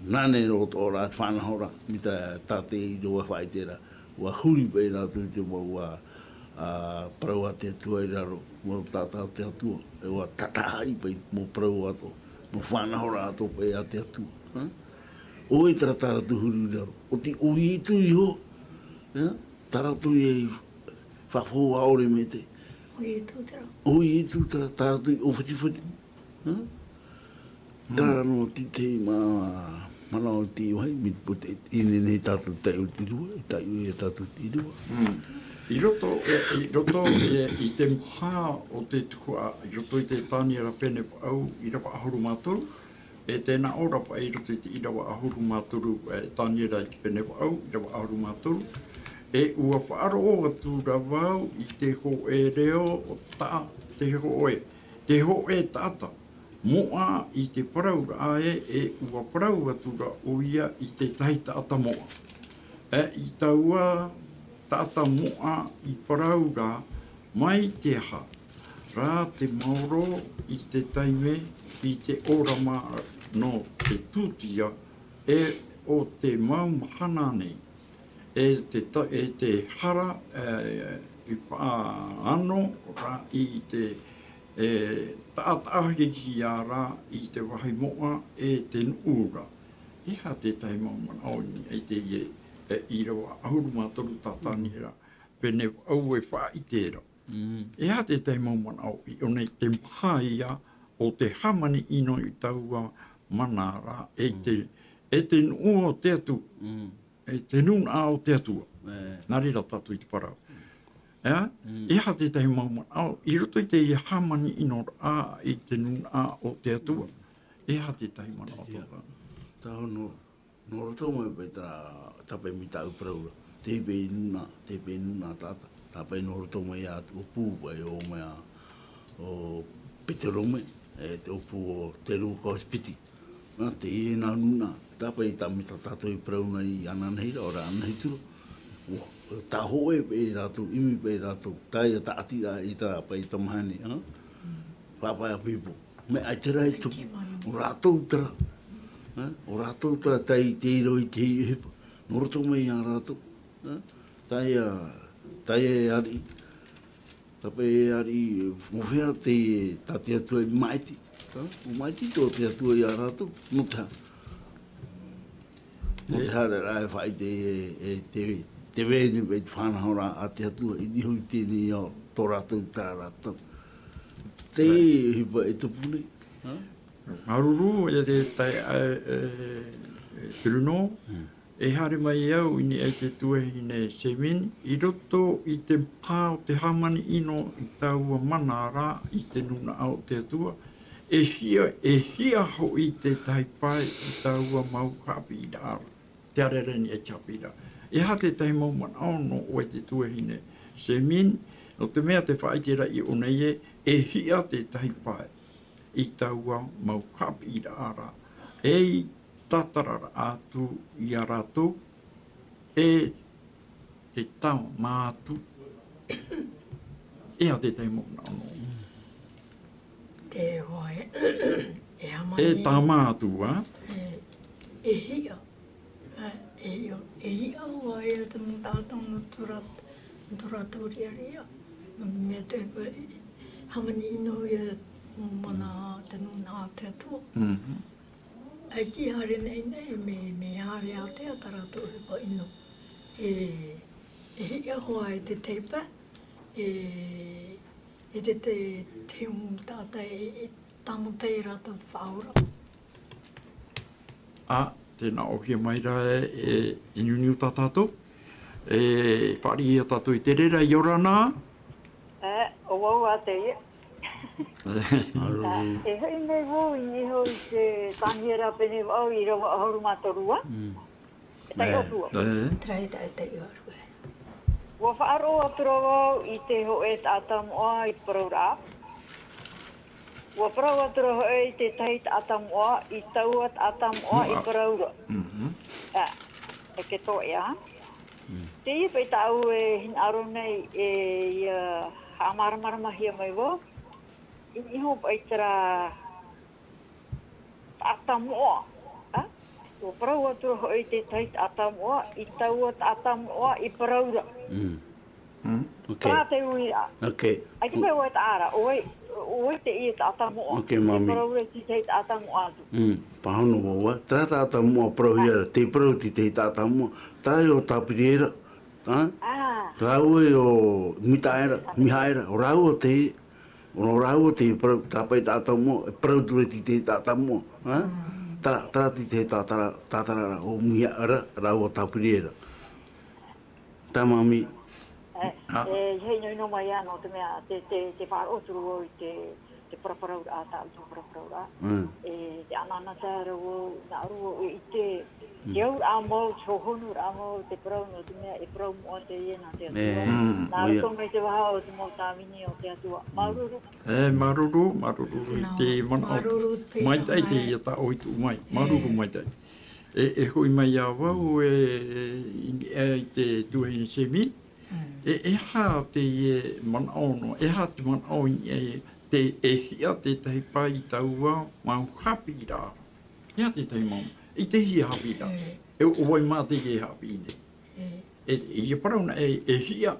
nāna roto ra te fānaʻoraʻa, mai tā, tā te ʻīrava faʻaʻite ra, ʻua huri paʻi rātou i te mau, ā, ā, parau a te Atua i raro, mau taʻata o te Atua, e ʻua tātaʻi paʻi mau parau atoʻa, mau fānaʻoraʻa atoʻa paʻi a te Atua, ā? ʻO vai terā tā rātou huri i raro, ʻo te, ʻo Ietu iho, ā? Tā rātou i faʻaʻore mai te. ʻO Ietu terā. ʻO Ietu terā, tā rātou i ʻōfatifati. Ā? Terā noa te, te manaʻo i te vāhi, mai te peu tē, i nehenehe tātou e taiʻo i te Atua, e taiʻo ia tātou i te Atua. I roto, e, i roto, e, i te maha o te tuhaʻa, i roto i te Taniera pene vaʻu, ʻīrava ʻahuru mā toru, e tē nā ʻō ra paʻi i roto i te ʻīrava ʻahuru mā toru, e, Taniera i te pene vaʻu, ʻīrava ʻahuru mā toru, e ʻua faʻaroʻo atu ra vau i te hōʻē reo o tā te hōʻē, te hōʻē taʻata moʻa i te parauraʻa ē, e ʻua parau atu ra ʻoia i te tahi taʻata moʻa. E i taua taʻata moʻa i parau ra, mai te aha rā te maoro i te taime i te ʻōrama nō te tūtia, e ʻo te mau mahana nei, e te ta-, e te hara, e, i faʻaano ra i te, e, taʻataʻahia ra i te vāhi moʻa e te nuʻu ra. E aha te tahi mau manaʻo i niʻa i teie, e, ʻīrava ʻahuru mā toru tā Taniera pene vaʻu e faʻaʻite ra. E aha te tahi mau manaʻo i ʻō nei te maha ia o te hāmani ʻino i taua mana ra, e te, e te nuʻu o te Atua, e te nūnaʻa o te Atua. Nā reira tātou i te parau. E, e aha te tahi mau manaʻo i roto i teie hāmani ʻino ra i te nūnaʻa o te Atua. E aha te tahi manaʻo tō tātou? Nō roto mai paʻi tā, tā paʻi mai tāʻu parau ra. Te paʻi nūnaʻa, te paʻi nūnaʻa taʻata. Tā paʻi nō roto mai ā te ʻōpū paʻi ʻo mai ā, ʻo Peterome, e te ʻōpū o Te Rua Coast Piti. Nā, teie nā nūnaʻa, tā paʻi tā mai tā tātou i parau nei ananahi ra, ʻaore ananahi atu ra. ʻUa, tā hōʻē paʻi rātou, ʻimi paʻi rātou, tā ia tāʻatiraʻa i tā paʻi tamahine, ā? Pāpaʻi ʻāpīpō. Mea ʻaita rā e tupu, ʻo rātou terā. Ā? ʻO rātou terā tei, tei rave i te ʻohipa. Nō roto mai iā rātou. Ā? Tā ia, tā ia e ariʻi. Tā paʻi e ariʻi, nō fea te, tā te Atua i māʻiti. Ā? ʻUa māʻiti tō te Atua iā rātou. Nō te aha? Nō te haereraʻa e faʻaʻite e, e te, te vai nei paʻi te fānaʻoraʻa a te Atua, i niʻa i teie nei ao, tō rātou, tā rātou. Te ʻohipa e tupu nei. Ā? Māuruuru, e te taeaʻe, e, e, e Bruno, e haere mai au i niʻa i te tuahine Semin, i roto i te maha o te hāmani ʻino i taua mana ra i te nūnaʻa o te Atua, e hiʻa, e hiʻa hoʻi te tahi pae i taua mau haʻapiʻiraʻa ra. Te ʻāreʻare i niʻa i te haʻapiʻiraʻa. E aha te tahi mau manaʻo nō ʻoe te tuahine Semin, nō te mea tē faʻaʻite ra i ʻō nei ē, e hiʻa te tahi pae i taua mau haʻapiʻiraʻa ra, ei tātararaʻa atu iā rātou, e te tāmā atu. E aha te tahi mau manaʻo nō? Te hōʻē, e hāmani. E tāmā atu, ā? E, E hiʻa. E hiʻa. E hiʻa hoʻi ia te mau taʻata nō tō rātou, nō tō rātou riʻariʻa. Nō te mea te hāmani ʻino ia mau mana te nūnaʻa a te Atua. ʻAita i haere nei nei, mea, mea haere ātea tā rātou ʻohipa ʻino. E, e hiʻa hoʻi te teipa, e, e te, te, te mau taʻata e, e tāmata ia rātou te faʻaora. ʻĀ, tēnā ʻōhie mai ra e, e, e niuniu tā tātou. E fāriʻi ia tātou i te reira, ʻia ora na. E, ʻo vau ā teie. E hoʻi nei vau i niʻa iho i te Taniera pene vaʻu ʻīrava ʻahuru mā toru ā. E taiʻo atu ā. E. Terā e taiʻo atu ā. ʻUa faʻaroʻo atu ra vau i te hōʻē taʻata moʻa i parauraʻa. ʻUa parau atu ra hoʻi i te tahi taʻata moʻa, i taua taʻata moʻa i parauraʻa. ʻĀ, e ke toʻe ā. Teie paʻi tāʻu e hinaʻaro nei e ʻia haʻamāramaramahia mai vau. I niʻa iho paʻi terā taʻata moʻa, ā? ʻUa parau atu ra hoʻi i te tahi taʻata moʻa, i taua taʻata moʻa i parauraʻa. Terā te uiraʻa. ʻAita paʻi ʻoe taʻa ra, ʻo vai, ʻo vai teie taʻata moʻa. E parauraʻa i te tahi taʻata moʻa atu. Pāhono vau ā, terā taʻata moʻa parauhia ra, tē parau i te tahi taʻata moʻa, terā ʻo Tāpiri ra, ā? Rāua ʻo Mitaʻa ra, Mihaʻa ra, ʻo rāua te ʻO nō rāua te parau, terā paʻi taʻata moʻa, e parau atu ra i te tahi taʻata moʻa, ā? Terā, terā te tahi tātara, tātara ra, ʻo Mihaʻa ra, rāua Tāpiri ra. Terā māmī. E, e, hinaʻaro mai ā, nō te mea, te, te, te faʻaroʻo atu ra vau i te, te paraparauraʻa, tāʻu te paraparauraʻa. E, te anaanatae ra vau, nā ʻō ra vau, e ʻite, te auraʻa mau, te hohonuraʻa mau, te parau, nō te mea, e parau moʻa teie nā te Atua. Nā roto mai te vaha o te mau tāvini o te Atua. Māuruuru. E, māuruuru, māuruuru i te manaʻo. Māuruuru te maitaʻi teie tā ʻoe i tuʻu mai. Māuruuru maitaʻi. E, e hoʻi mai ā vau, e, e, i te tuahine Semi. E, e aha teie manaʻo noa, e aha te manaʻo i, e, te, e hiʻa te tahi pae i taua mau haʻapiʻiraʻa. E aha te tahi mau, i te hia haʻapiʻiraʻa. E, ʻo vai mā teie e haʻapiʻi nei. E, ʻia parau na e, e hiʻa,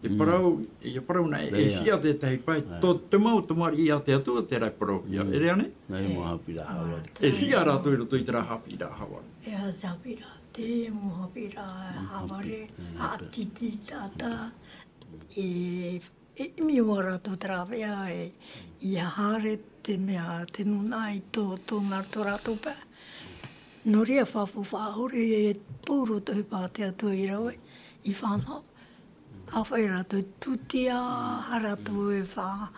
te parau, ʻia parau na e, e hiʻa te tahi pae, tō te mau tamariʻi a te Atua terā e parauhia, ʻeʻere ānei? E hiʻa rātou i roto i terā haʻapiʻiraʻa hāvare. E aha te haʻapiʻiraʻa? Te mau haʻapiʻiraʻa hāvare, haʻatītī taʻata, e, e ʻimi hoʻi rātou terā veʻa, e, ʻia haere te mea, te nūnaʻa i tō, tōna, tō rātou pae. Nō reira, faʻaʻore, e pau roa te ʻohipa a te Atua i rave, i fānaʻo. ʻAfai rātou tūtia, ʻaita rātou e fa-,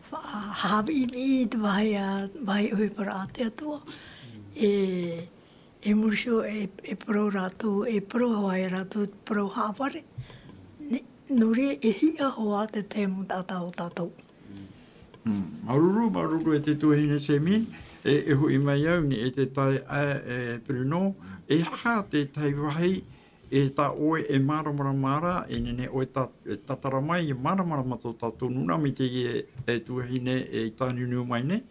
fa-, haʻapiʻipiʻi i te vāhi a, vāhi ʻohiparaʻa a te Atua. E, e muri iho, e, e parau rātou, e parau hoʻi rātou, parau hāvare. Nē, nō reira, e hiʻa hoʻi te tahi mau taʻata o tātou. Māuruuru, māuruuru e te tuahine Semi, e, e hoʻi mai au nei e te taeaʻe, e Bruno, e aha te tahi vāhi, e tā ʻoe e māramarama ra, e nehenehe ʻoe e tā-, e tātara mai, e māramarama tō tātou nūnaʻa mai teie, e tuahine, e tāniuniu mai nei,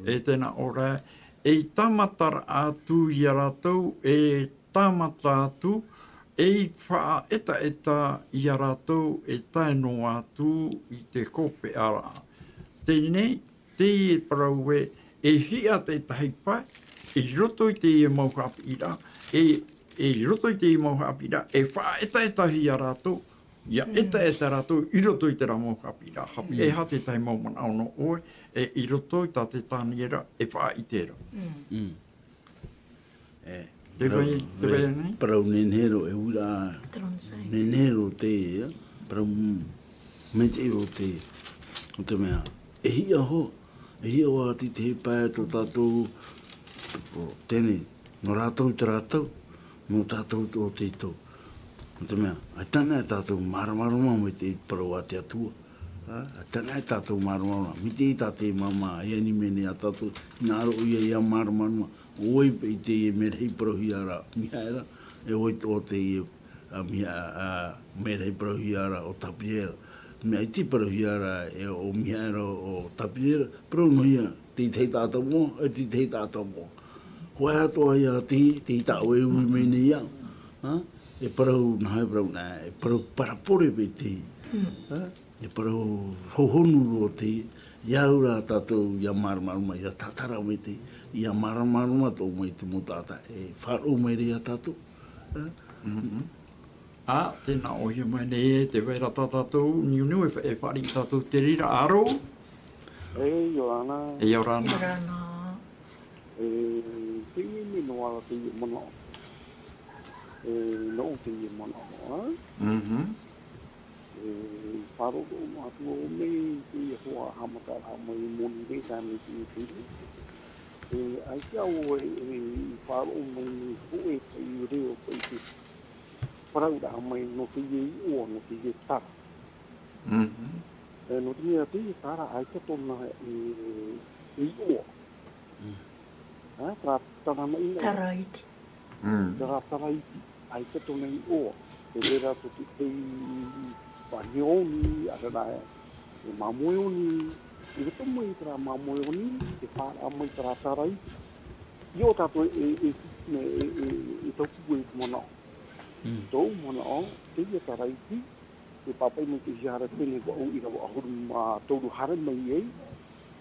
e tēnā ʻō ra, ei tāmataraʻa atu ia rātou, e tāmata atu, ei faʻaʻetaʻeta ia rātou, e tae noa atu i te hopeʻaraʻa. Teie nei, teie parau ē, e hiʻa te tahi pae, i roto i teie mau haʻapiʻiraʻa, e, e i roto i teie mau haʻapiʻiraʻa, e faʻaʻetaʻetahia rātou, ʻia ʻetaʻeta rātou i roto i terā mau haʻapiʻiraʻa. Haʻapiʻi, e aha te tahi mau manaʻo nō ʻoe, e i roto i tā te Taniera, e faʻaʻite ra. E, te vai, te vai nei? Parau nehenehe roa, e uira. Nehenehe roa te, ia, parau, mm, maitaʻi roa te, o te mea. E hiʻa hoʻi, e hiʻa hoʻi te tahi pae tō tātou, o, teie, nō rātou te rātou, nō tātou tō te tō. O te mea, ʻaita anaʻe tātou māramarama mai te parau a te Atua. Ā, ʻaita anaʻe tātou māramarama, mai te, tā te māmā, e ani mai nei ia tātou, hinaʻaro ʻoia ʻia māramarama, ʻo vai paʻi teie mea rahi parauhia ra, Mihaʻa ra, e vai tō teie, ā, Miha-, ā, mea rahi parauhia ra ʻo Tāpiri ra. Mea iti parauhia ra, e ʻo Mihaʻa ra ʻo Tāpiri ra, parau noa ïa, te tahi taʻata moʻa, e te tahi taʻata moʻa. ʻoe atoʻa ia te, te ʻita ʻoe e ui mai nei au. Ha? E parau, nā hea e parau, nā, e parau parapore paʻi te, ha? E parau hohonu roa te, ia au rā tātou, ia māramarama, ia tātara mai te, ia māramarama tō mai te mau taʻata, e faʻaroʻo mai ra ia tātou. Ha? Ā, tēnā ʻohie mai nei e te vai ra tā tātou, niuniu e fa-, e fāriʻi tātou te reira, aro? E, ʻia ora na. E, ʻia ora na. ʻIa ora na. E, teie nei noa ra teie manaʻo. E, nō teie manaʻo, ā? Mhm. E, faʻaroʻo mai atu au nei teie hoa haʻamata rahi mai moni nei, tā nei teie teie. E, ʻaita ʻoe e, e, faʻaroʻo mai nei hōʻē paʻi reo paʻi te parauraʻa mai nō teie iʻoa, nō teie tara. Mhm. E, nō te mea teie tara ʻaita tōna e, e iʻoa. Mm. Ā, terā tara naʻinaʻi. Tara iti. Mm. Terā tara iti, ʻaita tōna iʻoa. Te reira tō te, te vāhi oni, ʻaore rā e, e māmoe oni. I roto mai i terā māmoe oni, e faʻaroʻo mai terā tara iti. ʻIa ʻō tātou e, e, e, e, e, e taupu e te manaʻo. Mm. Tōʻu manaʻo, teie tara iti, e pāpaʻi mai te hia ra pene vaʻu ʻīrava ʻahuru mā toru haere mai ai,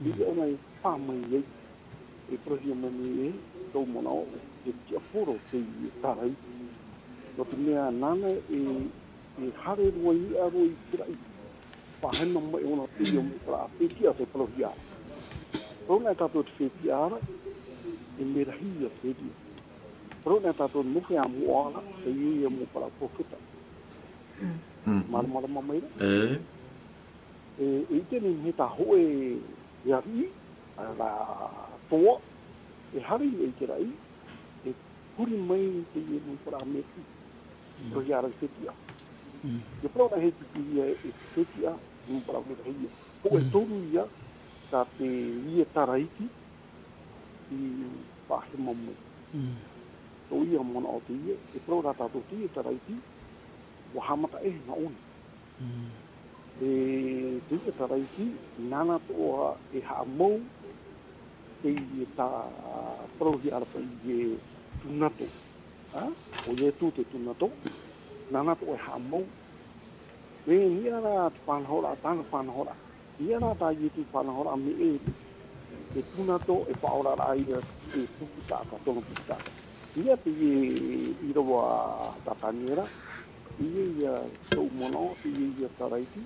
i te ʻona e pā mai ai, e parauhia mai nei e tōʻu manaʻo, te tiʻaporo teie tara iti. Nō te mea nāna e, e haere roa i niʻa roa i te raʻi, faʻahema mai ʻōna teie mau parau fetiʻa te parauhia. Parau na e tātou te fetiʻa ra, e mea rahi ia te fetiʻa. Parau na e tātou mau feiā moʻa ra, teie ia mau parau perofeta. Mm. Māramarama mai ra. E. E, e ʻite nei mea tā hōʻē ariʻi, ʻaore rā toa, e haere i niʻa i te raʻi, e huri mai teie mau parau mea rahi. Mm. Parauhia ra e fetiʻa. Mm. E parau ra e hetiʻa, e fetiʻa, mau parau mea rahi ia. Hōʻē toru ia, tā teie tara iti, i faʻahema mai. Mm. Tōʻu ia manaʻo teie, e parau ra tātou teie tara iti, ʻua haʻamata ʻē nā ʻō nei. Mm. E teie tara iti, nāna atoʻa e haʻamau, teie tā parauhia ra paʻi e tūnato. Ā? ʻO Ietu te tūnato, nāna atoʻa e haʻamau. E niʻa rā te faʻanahoraʻa, tāna faʻanahoraʻa. Niʻa rā tā Ietu faʻanahoraʻa mai e, e tūnato, e faʻaoraraʻa ia, e pupu taʻata, tōna pupu taʻata. Niʻa teie ʻīrava tā Taniera, ʻoia ia tōʻu manaʻo, teie ia tara iti,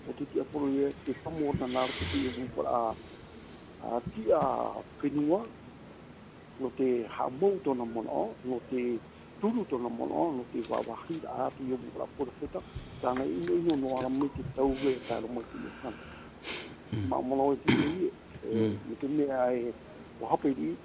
ʻo te tiʻaporo ia, te pamo o tāna roto teie mau parau, ā, tiʻa fenua, nō te haʻamau tōna manaʻo, nō te turu tōna manaʻo, nō te vāvāhiraʻa atu i te mau parau perofeta, tāna ʻinoʻino noa ra mai te tau e tae roa mai i te mea hana. Mm. Mā manaʻo e te ia, e, Mm. nō te mea e, ʻua hape riʻi,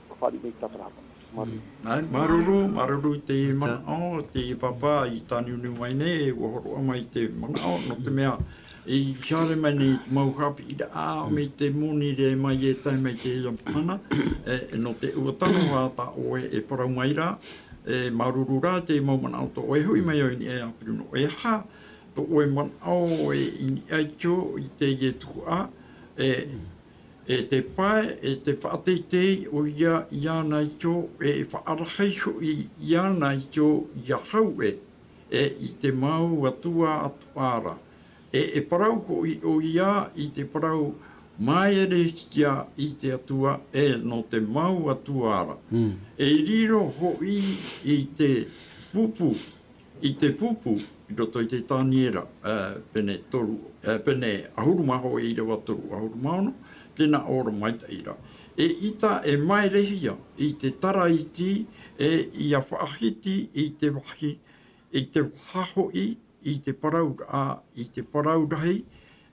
ʻua fāriʻi mai tātarahapa. Māuruuru. Mm. Āe, māuruuru, māuruuru i te manaʻo, te pāpā i tāniuniu mai nei, e ʻua hōroʻa mai te manaʻo, nō te mea, I haere mai nei te mau haʻapiʻiraʻa, mai te moni rē mai e tae mai te ia mahana, e, nō te ʻua tano ā tā ʻoe e parau mai ra, e māuruuru rā te mau manaʻo tō ʻoe e hoʻi mai au i niʻa i ʻāpirino. E aha tō ʻoe manaʻo e i niʻa iho i teie tuhaʻa, e, e te pae, e te faʻateitei ʻoia iāna iho, e faʻarahi hoʻi iāna iho iā hau ē, e i te mau atua atoʻa ra. E, e parau hoʻi ʻoia i te parau māerehia i te Atua, e nō te mau atua ra. Mm. E riro hoʻi i te pupu, i te pupu, i roto i te Taniera, e, pene toru, e, pene ʻahuru mā hōʻē ʻīrava toru ʻahuru mā ono, tē nā ʻō ra maitaʻi ra. E ʻita e māerehia i te tara iti, e ʻia faʻahiti i te vāhi, i te vaha hoʻi, i te parauraʻa, i te parau rahi,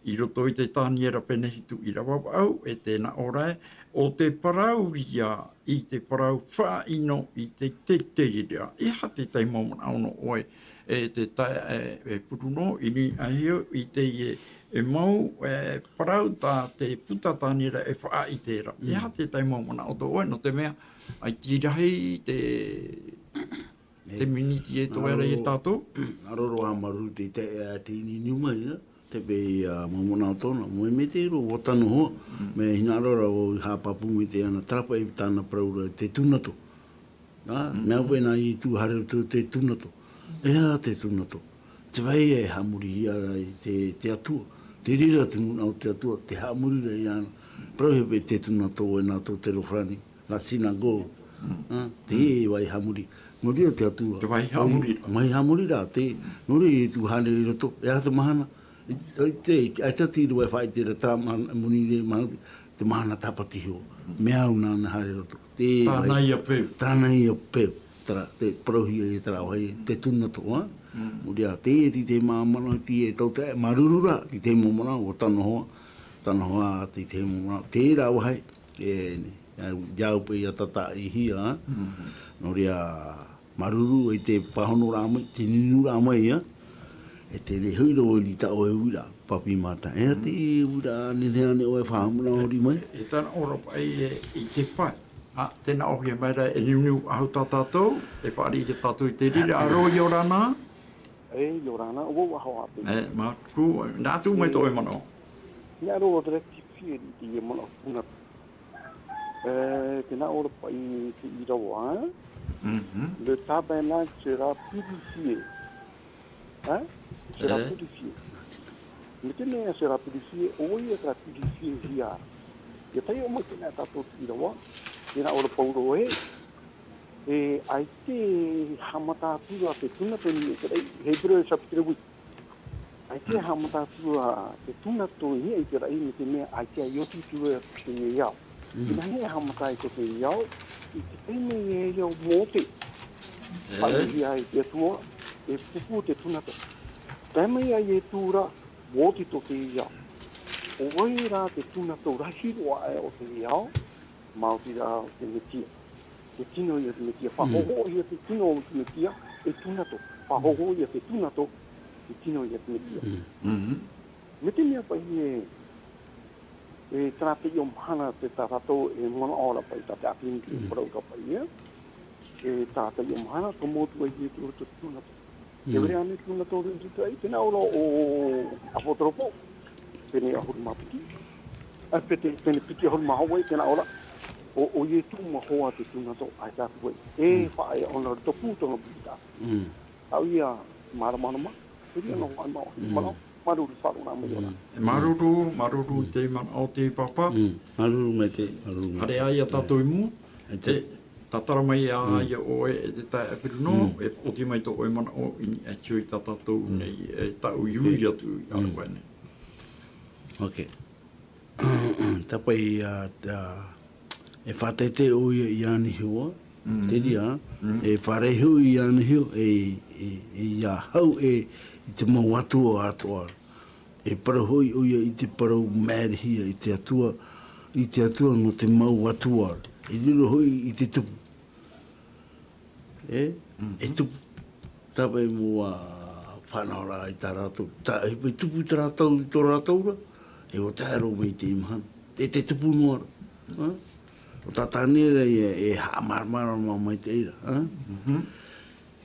i roto i te Taniera pene hitu ʻīrava vaʻu, e tē nā ʻō ra ē, ʻo te parau ia i te parau faʻaʻino i te teiteiraʻa. E aha te tahi mau manaʻo nō ʻoe, e te tae, e, e Puruno, i niʻa iho i teie, e mau, e, parau tā te puta Taniera e faʻaʻite ra. E aha te tahi mau manaʻo tō ʻoe, nō te mea, ʻaita i rahi te Te miniti e toe ra ia tātou. Aro roa māuruuru te, te, e, te niuniu mai, nā. Te pē ia mau manaʻo tōna, mai te reira, ʻua tano hoʻi, mea hinaʻaro ra ʻoe i haʻapāpū mai te ana, terā paʻi tāna parau ra, te tūnato. Ā, mea au paʻi nā Ietu haere atu te tūnato. E aha te tūnato? Te vai e haʻamorihia ra i te, te Atua. Te reira te manaʻo o te Atua, te haʻamori ra iāna. Parauhia paʻi te tūnato e nā tō te rō farāni, la synagogue. Ā, te vai haʻamori. Nō reira te Atua. Te vai haʻamori ra. Vai haʻamori ra, te, nō reira Ietu haere i roto. E aha te mahana? I te, i te, ʻaita te reira e faʻaʻite ra terā mahana, moni nei mahana, te mahana tāpati iho. Mea au nāna haere roto. Te vai. Tāna ia peu. Tāna ia peu. Terā, te parauhia e terā vāhi, te tūnato, ā? Nō reira, te, te, te mau manaʻo, te, e tau te, māuruuru ra, te, te mau manaʻo, ʻua tano hoʻi, tano hoʻi, te, te mau manaʻo, terā vāhi, e, e, ia au paʻi ia tātaʻihia, ā? Nō reira, māuruuru i te pāhonoraʻa mai, te nunuraʻa mai, ā? E te reira hoʻi rā i tā ʻoe uiraʻa, Papi Mata. E te uiraʻa, nehenehe ānei ʻoe e faʻahaʻamanaʻo ʻori mai? E, e tano ra paʻi e, i te pae. Ā, tē nā ʻōhie mai ra e niuniu faʻahou tā tātou, e fāriʻi tātou i te reira, ʻa rō, ʻia ora na. E, ʻia ora na, ʻo vau faʻahou atu. E, māuruuru, nā atu mai tō ʻoe manaʻo. Nā rō, ʻo te reira te fāriʻi i te manaʻo puna. E, tē nā ʻō ra paʻi te ʻīrava, ā? Le tabernacle sera purifié. Ā? Sera purifié. Mai te mea sera purifié, ʻoia terā purifié hia. ʻIa taiʻo mai teie tātou te ʻīrava, tē nā ʻō ra Pauro ē, e, ʻaita e haʻamata atu ra te tūnato i niʻa i te raʻi, Hébreux chapitre huit. ʻAita e haʻamata atu ra te tūnato i niʻa i te raʻi, mai te mea ʻaita e oti atu ra te ao. Inā hea e haʻamata ai tō te ao, i te taime e ao Mōte. Faʻaʻitehia e te Atua, e pupu te tūnato. Taime e ao Ietu ra, ʻua oti tō te ao. ʻO vai rā te tūnato rahi roa aʻe o te ao, maoti rā o te Metia. Te tino ia te Metia. Faʻahōhoʻahia te tino o te Metia, e tūnato. Faʻahōhoʻahia te tūnato, te tino ia te Metia. Mai te mea paʻi e, e terā teie mahana te tā tātou e manaʻo ra paʻi tā te ʻāpī i te parau ra paʻi ē. E tā teie mahana, tomo atu ai Ietu i roto i te tūnato. E vere ānei tūnato i roto i te raʻi, tē nā ʻō ra ʻo Apotaropo, pene ʻahuru mā piti. Ā, pene, pene piti ʻahuru mā hōʻē, tē nā ʻō ra, ʻo, ʻo Ietu mau hoa te tūnato, ʻaita atu ai. E faʻaea ʻōna i roto pū tōna pita. ʻAuia, māramarama, te reira nō hoʻi mau manaʻo, māuruuru i faʻaroʻo mai iāna. E māuruuru, māuruuru i te manaʻo o te pāpā. Māuruuru maitaʻi, māuruuru maitaʻi. Haere ā ia tātou i mua. E te, e, tātara mai ā ia ʻoe e te taeaʻe Peruno, e oti mai tō ʻoe manaʻo i niʻa iho i tā tātou nei, e tāʻu i ui atu i ʻō nei. Ok. Tāpaʻi, ā, tā, e faʻateitei ʻoia iāna iho ā, te reira, e fārerei hoʻi iāna iho, e, e, e ʻia hau ē i te mau atua atoʻa. E parau hoʻi ʻoia i te parau mairihia i te Atua, i te Atua nō te mau atua. E riro hoʻi i te tupu. E, e tupu. Tāpaʻi mau, ā, fānaʻoraʻa i tā rātou. Tā, e, e tupu i tā rātou, i tō rātou ra. E ʻua tae roa mai i teie mahana. E te tupu noa ra. Ā? ʻO tā tāne ra e, e haʻamāramarama maitaʻi ra. Ā?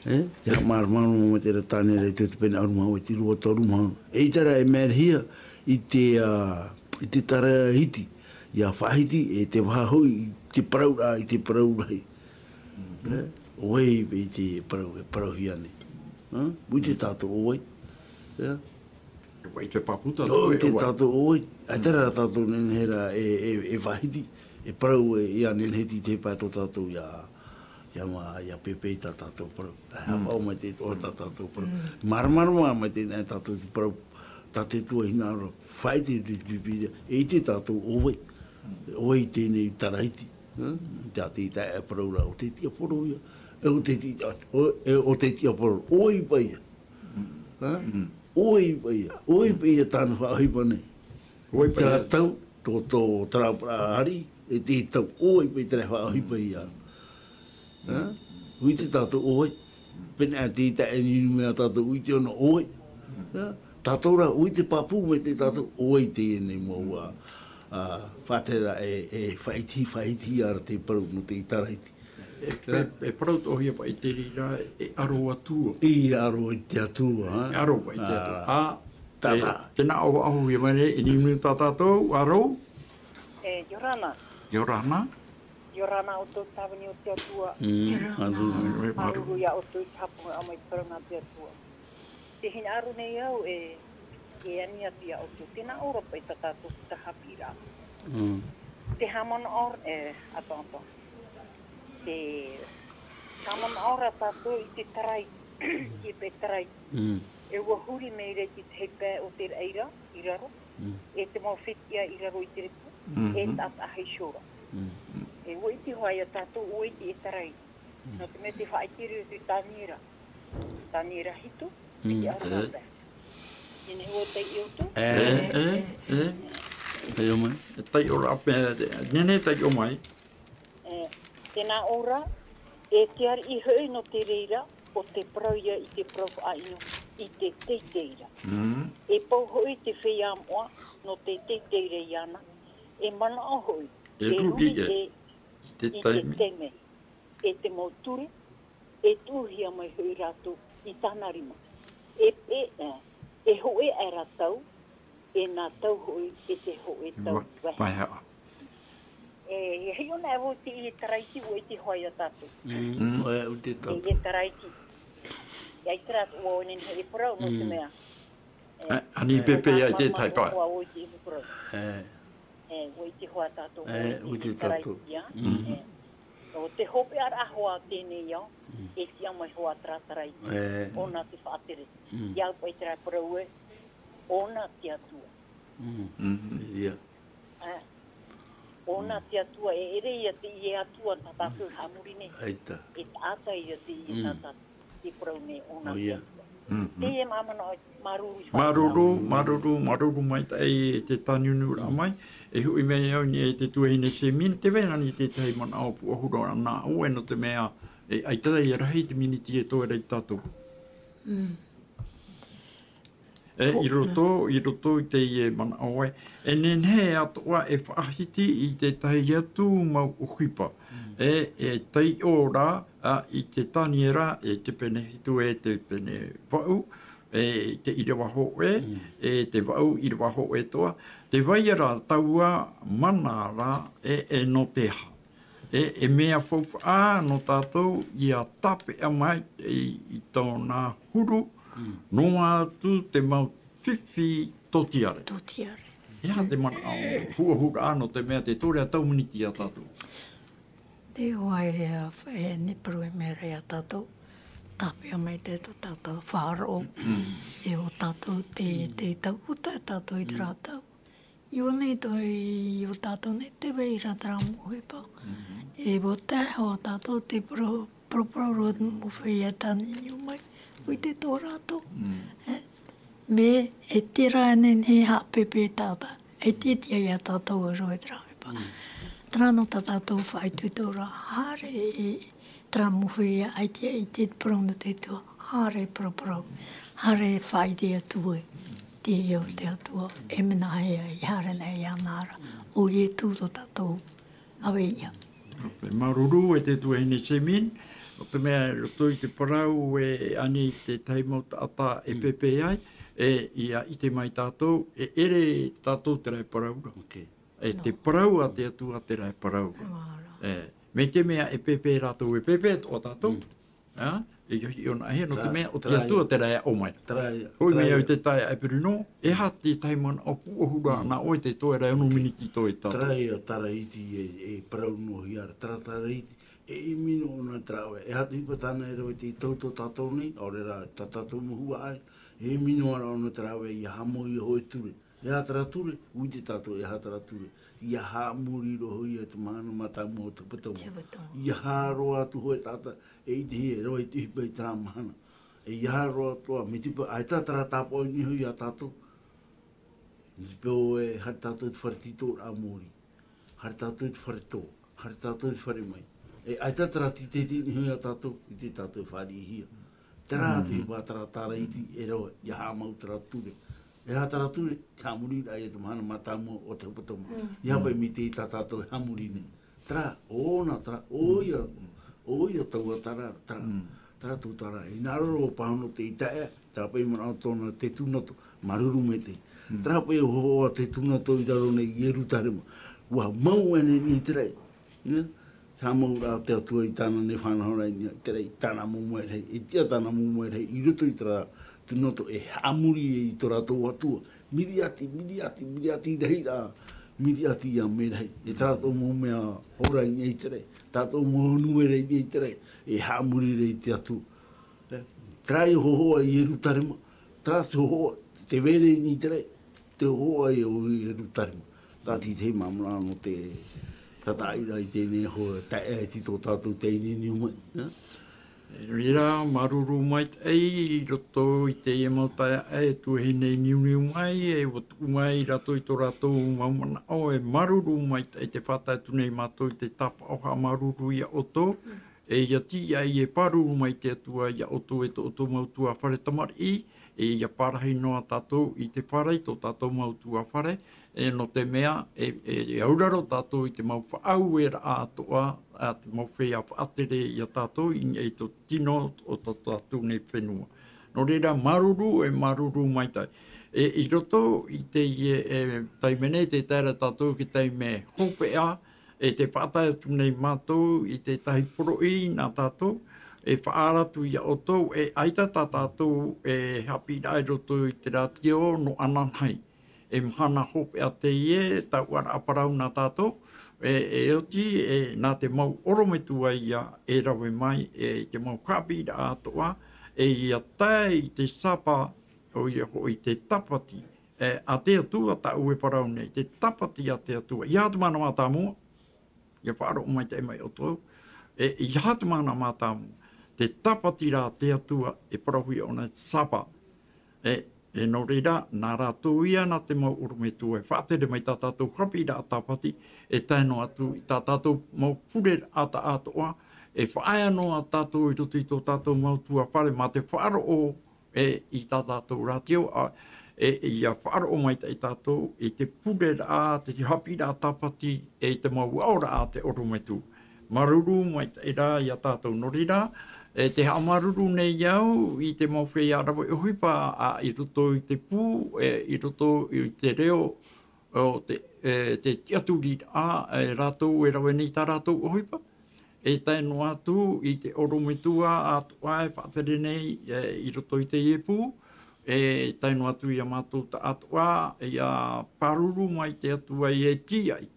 E, te haʻamāramarama maitaʻi ra tāne ra i te pene ʻahuru mā hōʻē, te rua, toru mā ono. Eʻita rā e mairihia i te, ā, i te tara hiti. ʻIa faʻahiti, e te vaha hoʻi i te parau ra, i te parau rahi. E, ʻo vai paʻi te parau, e parauhia nei. Ā? ʻUa ʻite tātou ʻo vai. E. E vai te pāpū tātou, ʻua ʻite tātou ʻo vai. ʻAita rā tātou nehenehe ra e, e, e faʻahiti, e parau e, ʻia nehenehe i te pae tō tātou ʻia, ʻia ma-, ʻia pēpē i tā tātou parau. E haʻapaʻo maitaʻi ʻo tā tātou parau. Māramarama maitaʻi nā tātou te parau, tā te Atua hinaʻaro, faʻaʻite i te Pīpīria, e ʻite tātou ʻo vai. ʻO vai teie nei tara hiti. Ā? Tā te, tā e parau ra, ʻo te tiaporo ia. E ʻo te ti-, ʻo, e ʻo te tiaporo, ʻo vai paʻi ia. Ā? ʻO vai paʻi ia, ʻo vai paʻi ia tāna faʻaʻohipa nei. ʻO vai paʻi ia. Terā tau, tō, tō, terā, terā hari, e te tau, ʻo vai paʻi terā faʻaʻohipa ia. Ā? ʻUa ʻite tātou ʻo vai. Pēnei ā te taeaʻe Ninume, tātou ʻua ʻite ʻōna ʻo vai. Ā? Tātou rā, ʻua ʻite pāpū maitaʻi tātou ʻo vai teie nei mau, ā, ā, faʻatere e, e faʻahiti, faʻahiti ia ra te parau nō te tara hiti. E, e, e parau atoʻahia paʻi te reira, e aro Atua. E aro i te Atua, ā? E aro paʻi te Atua. Ā. Ā, Tātā. E, tēnā ʻoaʻoa, e mai nei, e nini tā tātou, ʻa rō? E, ʻia ora na. ʻIa ora na. ʻIa ora na ʻoutou tāvini o te Atua. Mm, māuruuru. Māuruuru. Māuruuru ia ʻoutou i te haʻapaʻoraʻa mai i te parau nā te Atua. Tē hinaʻaro nei au e, e ani atu ia ʻoutou. Tēnā ʻō ra paʻi tā tātou taʻata haʻapiʻiraʻa. Mm. Te haʻamanaʻo, e, atoʻa, atoʻa. Te haʻamanaʻo ra tātou i te tarai, i te pae tarai. Mm. E ʻua huri mai ra i te tahi pae o te raʻi ra, i raro. Mm. E te mau fetiʻa i raro i te repo, mhm, e taʻata hei shora. Mm. E ʻua ʻite hoʻi ia tātou, ʻua ʻite e tarai. Mm. Nō te mea tē faʻaʻite ra te Taniera. Taniera hitu, mm, e te ʻahuru mā pae. Nehenehe ʻua taiʻo atu? E, e, e. Taiʻo mai. E taiʻo ra, e, nehenehe taiʻo mai. E, tēnā ʻō ra, e te ariʻi hoʻi nō te reira, ʻo te parau ia i te parau faʻaʻino, i te teitei ra. Mm. E pau hoʻi te feiā moʻa nō te teitei ra iāna, e manaʻo hoʻi, e ruri e, i te taime, e te mau ture, e tuʻuhia mai hoʻi rātou i tāna rima. E, e, e, e hōʻē aʻera tau, e nā tau hoʻi, e te hōʻē tau. Vai, vaihaʻa. E, e hiʻo na e vau te, e taraiti, ʻua ʻite hoʻi ia tātou. Mm, mm. ʻOia, ʻua ʻite tātou. E, e taraiti. E ʻaita rā ʻua nehenehe e parau, nō te, mm, mea. E, e, ani e, pēpē ai te tahi pae. ʻUa ʻite e parau. E. E, ʻua ʻite hoʻi tātou, e, ʻua ʻite tātou. Mm. E, ʻo te hopeʻaraʻa hoʻi teie nei au, mm, e tiʻa mai hoʻi terā tarai. E. ʻŌna te faʻatere. Mm. ʻIa au paʻi terā parau ē, ʻōna te Atua. Mm. Mm. ʻIa. E, ʻōna te Atua, e ʻere ia teie Atua tā tātou i haʻamori nei. ʻAita. E taʻata ia teie, mm, tā tātou. Te parau nei ʻōna te Atua. Mm, mm. Teie māmāna, māuruuru. Māuruuru, māuruuru, māuruuru maitaʻi e te tāniuniuraʻa mai. E hoʻi mai au nei e te tuahine Semina, tē vai ra ānei te tahi manaʻo pūʻohuraʻa nā ʻoe, nō te mea, e, ʻaita ia rahi te miniti e toe ra ia tātou. Mm. E, i roto, i roto i teie manaʻo ē, e nehenehe atoʻa e faʻahiti i te tahi atu mau ʻohipa. Mm. E, e taiʻo ra, a, i te Taniera, e te pene hitu e te pene vaʻu, e te ʻīrava hōʻē, mm, e te vaʻu ʻīrava hōʻē atoʻa, tē vai ra taua mana ra, e, e nō te aha. E, e mea faufaʻa nō tātou ʻia tāpeʻa mai i, i tōna huru, mm, noa atu te mau fifi tōtiare. Tōtiare. E aha te manaʻo pūʻohuraʻa nō te mea tē tore ā tau miniti ia tātou? Tē vai, e, e, nā parau e mea ra ia tātou, tāpeʻa mai te, tō tātou faʻaroʻo. Mm. E ʻo tātou te, mm, te tau, ʻo tā tātou i terā tau. ʻIa ora na, i tō, i ʻō tātou nei tē vai ra terā mau ʻohipa. Mhm. E ʻua tae hoʻi tātou te parau, paraparau roa te mau feiā tāniuniu mai, ʻua ʻite tō rātou. Mm. E, mea, e terā nehenehe e haʻapēpē tātou, e tiʻa ia tātou e rave terā ʻohipa. Mm. Terā nō tā tātou faʻaitoitoraʻa, haere e, terā mau feiā ʻaita e ʻite i te parau nō te Atua, haere e paraparau, haere e faʻaʻite atu ē, te iʻoa o te Atua, e mea nāhea e haere nei iāna ra, ʻo Ietu tō tātou ʻāvaʻe ia. Māuruuru e te tuahine Semina, nō te mea i roto i te parau e ani te tahi mau taʻata e pēpē ai, e ʻia ʻite mai tātou, e ʻere tātou terā e parau ra. Ok. E te parau a te Atua terā e parau ra. Māuruuru. E, mai te mea e pēpē rātou, e pēpē atoʻa tātou. Mm. Ā, e hiʻo, hiʻo nā hea, nō te mea, ʻo te Atua terā e aʻo mai ra. Hoʻi mai au i te taeaʻe Bruno, e aha te tahi manaʻo pūʻohuraʻa nā ʻoe, tē toe ra e ono miniti tō tātou. Terā ia taraiti e, e parau noa hia ra, terā taraiti, e ʻimi noa ʻōna terā ʻoe, e aha te ʻohipa tāna e rave i te tau tō tātou nei, ʻaore rā, tā tātou mau huaʻai, e ʻimi noa ra ʻōna terā ʻoe, ʻia haʻamau i te hōʻē ture. E aha terā ture, ʻua ʻite tātou e aha terā ture. ʻIa haʻamori roa hoʻi ia i te mahana mātāmua o te hepetoma. Te hepetoma. ʻIa haere roa atu hoʻi taʻata, e ʻitehia e rave i te ʻohipa i terā mahana. E ʻia haere roa atoʻa, mai te peu, ʻaita terā tāpaʻo i niʻa iho ia tātou. Mai te peu e haere tātou i te fare tītōraʻa mōrī. Haere tātou i te fare tō, haere tātou i te fare mai. E ʻaita terā tītētē i niʻa iho ia tātou, ʻite tātou e fāriʻihia. Terā te ʻohipa terā taraiti e rave, ʻia haʻamau terā ture. E aha terā ture, te haʻamoriraʻa ia i te mahana mātāmua o te hepetoma. Mm. ʻIa haʻapaʻo mai te, tā tātou e haʻamori nei. Terā, ʻōna terā, ʻoia, ʻoia taua terā, terā, terā tō terā. E hinaʻaro roa pāhono te ʻītaʻi, terā paʻi manaʻo tōna te tūnoto. Māuruuru maitaʻi. Terā paʻi e hōhoʻa te tūnoto i raro nei i Ierutarema. ʻUa mau aʻe nei i te raʻi. Ia, te haʻamau rā te Atua i tāna nei fānauraʻa i te raʻi, i tāna mau merahi, e tiʻa tāna mau merahi, i roto i terā tūnoto e haʻamori i tō rātou Atua. Miriati, Miriati, Miriati rahi rā, Miriati ia merahi. E tā rātou mau mea hora i te raʻi, tā rātou mau nūera i te raʻi, e haʻamori rā i te Atua. Terā e hōhoʻa i Ierutarema, terā te hōhoʻa, te vere i te raʻi, te hōhoʻa i Ierutarema. Tāti te māmā nō te tataʻi rā i teie nei hoa, tae ai tō tātou teie nei niu mai. Ia, māuruuru maitaʻi i roto i teie mau taeaʻe e tuahine i niuniu mai, e ʻua tuʻu mai rātou i tō rātou mau manaʻo, e māuruuru maitaʻi te faʻatae atu nei mātou i te tāpaʻo haʻamāuruuru ia ʻoutou, e ia tiʻa e pāruru mai te Atua ia ʻoutou e tō ʻoutou mau tuafare tamariʻi, e ia parahi noa tātou i te fare i tō tātou mau tuafare, e nō te mea, e, e, e auraro tātou i te mau faʻaueraʻa atoʻa, a te mau feiā faʻatere ia tātou, i niʻa i te tino o tō tātou nei fenua. Nō reira, māuruuru, e māuruuru maitaʻi. E, i roto i teie, e, taime nei, tē tae ra tātou i te taime hopeʻa, e tē faʻatae atu nei mātou i te tahi poroʻi nā tātou, e faʻaara atu ia ʻoutou, e ʻaita tā tātou e haʻapiʻiraʻa i roto i te rātio nō ananahi. E mahana hopeʻa teie, taua ra parau nā tātou, e, e oti, e, nā te mau ʻorometua ia e rave mai, e, te mau haʻapiʻiraʻa atoʻa, e ia tae i te Sāpati, ʻoia hoʻi te Tāpati, e, a te Atua tāʻu e parau nei, te Tāpati a te Atua. ʻEiaha te mahana mātāmua, ia faʻaroʻo maitaʻi mai ʻoutou, e, ʻeiaha te mahana mātāmua, te Tāpati rā te Atua e parauhia ʻōna te Sāpati. E, e nō reira, nā rātou ia nā te mau ʻorometua e faʻatere mai tā tātou haʻapiʻiraʻa Tāpati, e tae noa atu i tā tātou mau pureraʻa taʻatoʻa, e faʻaea noa tātou i roto i tō tātou mau tuafare mā te faʻaroʻo, e, i tā tātou rātio, a, e, e ia faʻaroʻo maitaʻi tātou i te pureraʻa, te haʻapiʻiraʻa Tāpati, e i te mau aʻoraʻa a te ʻorometua. Māuruuru maitaʻi rā ia tātou nō reira, e, tē haʻamāuruuru nei au i te mau feiā rave ʻohipa, a, i roto i te pū, e, i roto i te reo, o te, e, te tiʻaturiraʻa, e, rātou e rave nei tā rātou ʻohipa. E tae noa atu i te ʻorometua atoʻa e faʻatere nei, e, i roto i teie pū, e tae noa atu ia mātou taʻatoʻa, ia pāruru mai te Atua e tīaʻi.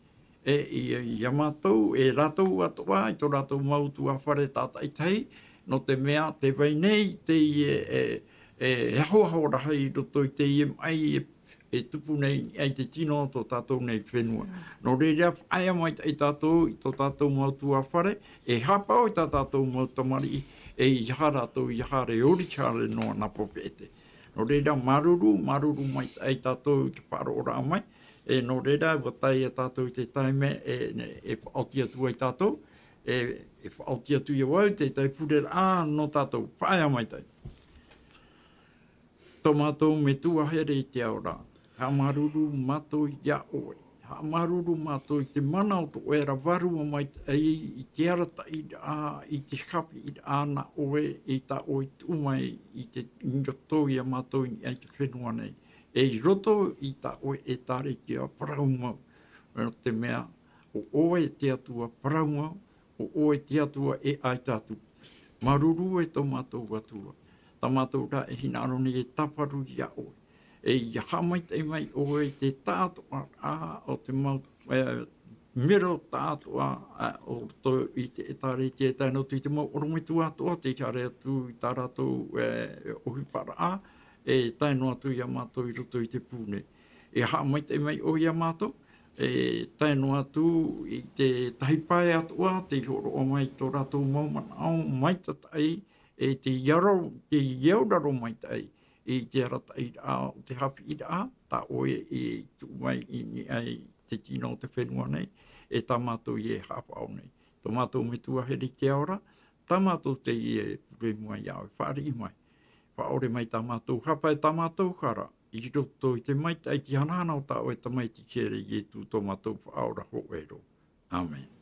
E, ia, ia mātou, e rātou atoʻa, i tō rātou mau tuafare tātaʻitahi, nō te mea, tē vai nei teie, e, e, e ahoaho rahi i roto i teie maʻi, e, e tupu nei ai te tino o tō tātou nei fenua. Nō reira, faʻaea maitaʻi tātou i tō tātou mau tuafare, e haʻapaʻo i tā tātou mau tamariʻi, e ʻeiaha rātou ia haere, ʻori haere noa nā Papeʻete. Nō reira, māuruuru, māuruuru maitaʻi tātou i te faʻaroʻoraʻa mai, e nō reira, ʻua tae ia tātou i te taime, e, e faʻaoti atu ai tātou, e, e faʻaoti atu ia vau, te tahi pureraʻa nō tātou, faʻaea maitaʻi. Tō mātou Metua here i te ao ra, haʻamāuruuru mātou ia ʻoe. Haʻamāuruuru mātou i te mana o tō ʻoe ra vārua maitaʻi, i te arataʻiraʻa, i te haʻapiʻiraʻa nā ʻoe, i tā ʻoe tuʻu mai i te, i roto ia mātou i niʻa i te fenua nei. E i roto i tā ʻoe ʻĒtārētia parau mau. Nō te mea, ʻo ʻoe te Atua parau mau, ʻo ʻoe te Atua e ʻaita atu. Māuruuru e tō mātou Atua. Tā mātou rā e hinaʻaro nei e tāparu ia ʻoe. E ia haʻamaitaʻi mai ʻoe i te taʻatoʻaraʻa o te mau, e, mero taʻatoʻa, e, o roto i te ʻĒtārētia, e tae noa atu i te mau ʻorometua atoʻa, tei haere atu i tā rātou, e, ʻohiparaʻa, e tae noa atu ia mātou i roto i te pū nei. E haʻamaitaʻi mai ʻoe ia mātou, e tae noa atu i te tahi pae atoʻa, tei hōroʻa mai tō rātou mau manaʻo maitataʻi, e tei auraro, tei auraro maitaʻi i te arataʻiraʻa o te haʻapiʻiraʻa, tā ʻoe i tuʻu mai i niʻa i te tino o te fenua nei, e tā mātou e haʻapaʻo nei. Tō mātou Metua here i te ao ra, tā mātou teie e pure i mua ia ʻoe, fāriʻi mai. Faʻaʻore mai tā mātou hapa e tā mātou hara, i roto i te maitaʻi i te hanahana o tā ʻoe Tamaiti here Ietu tō mātou Faʻaora hōʻē roa. ʻĀmene.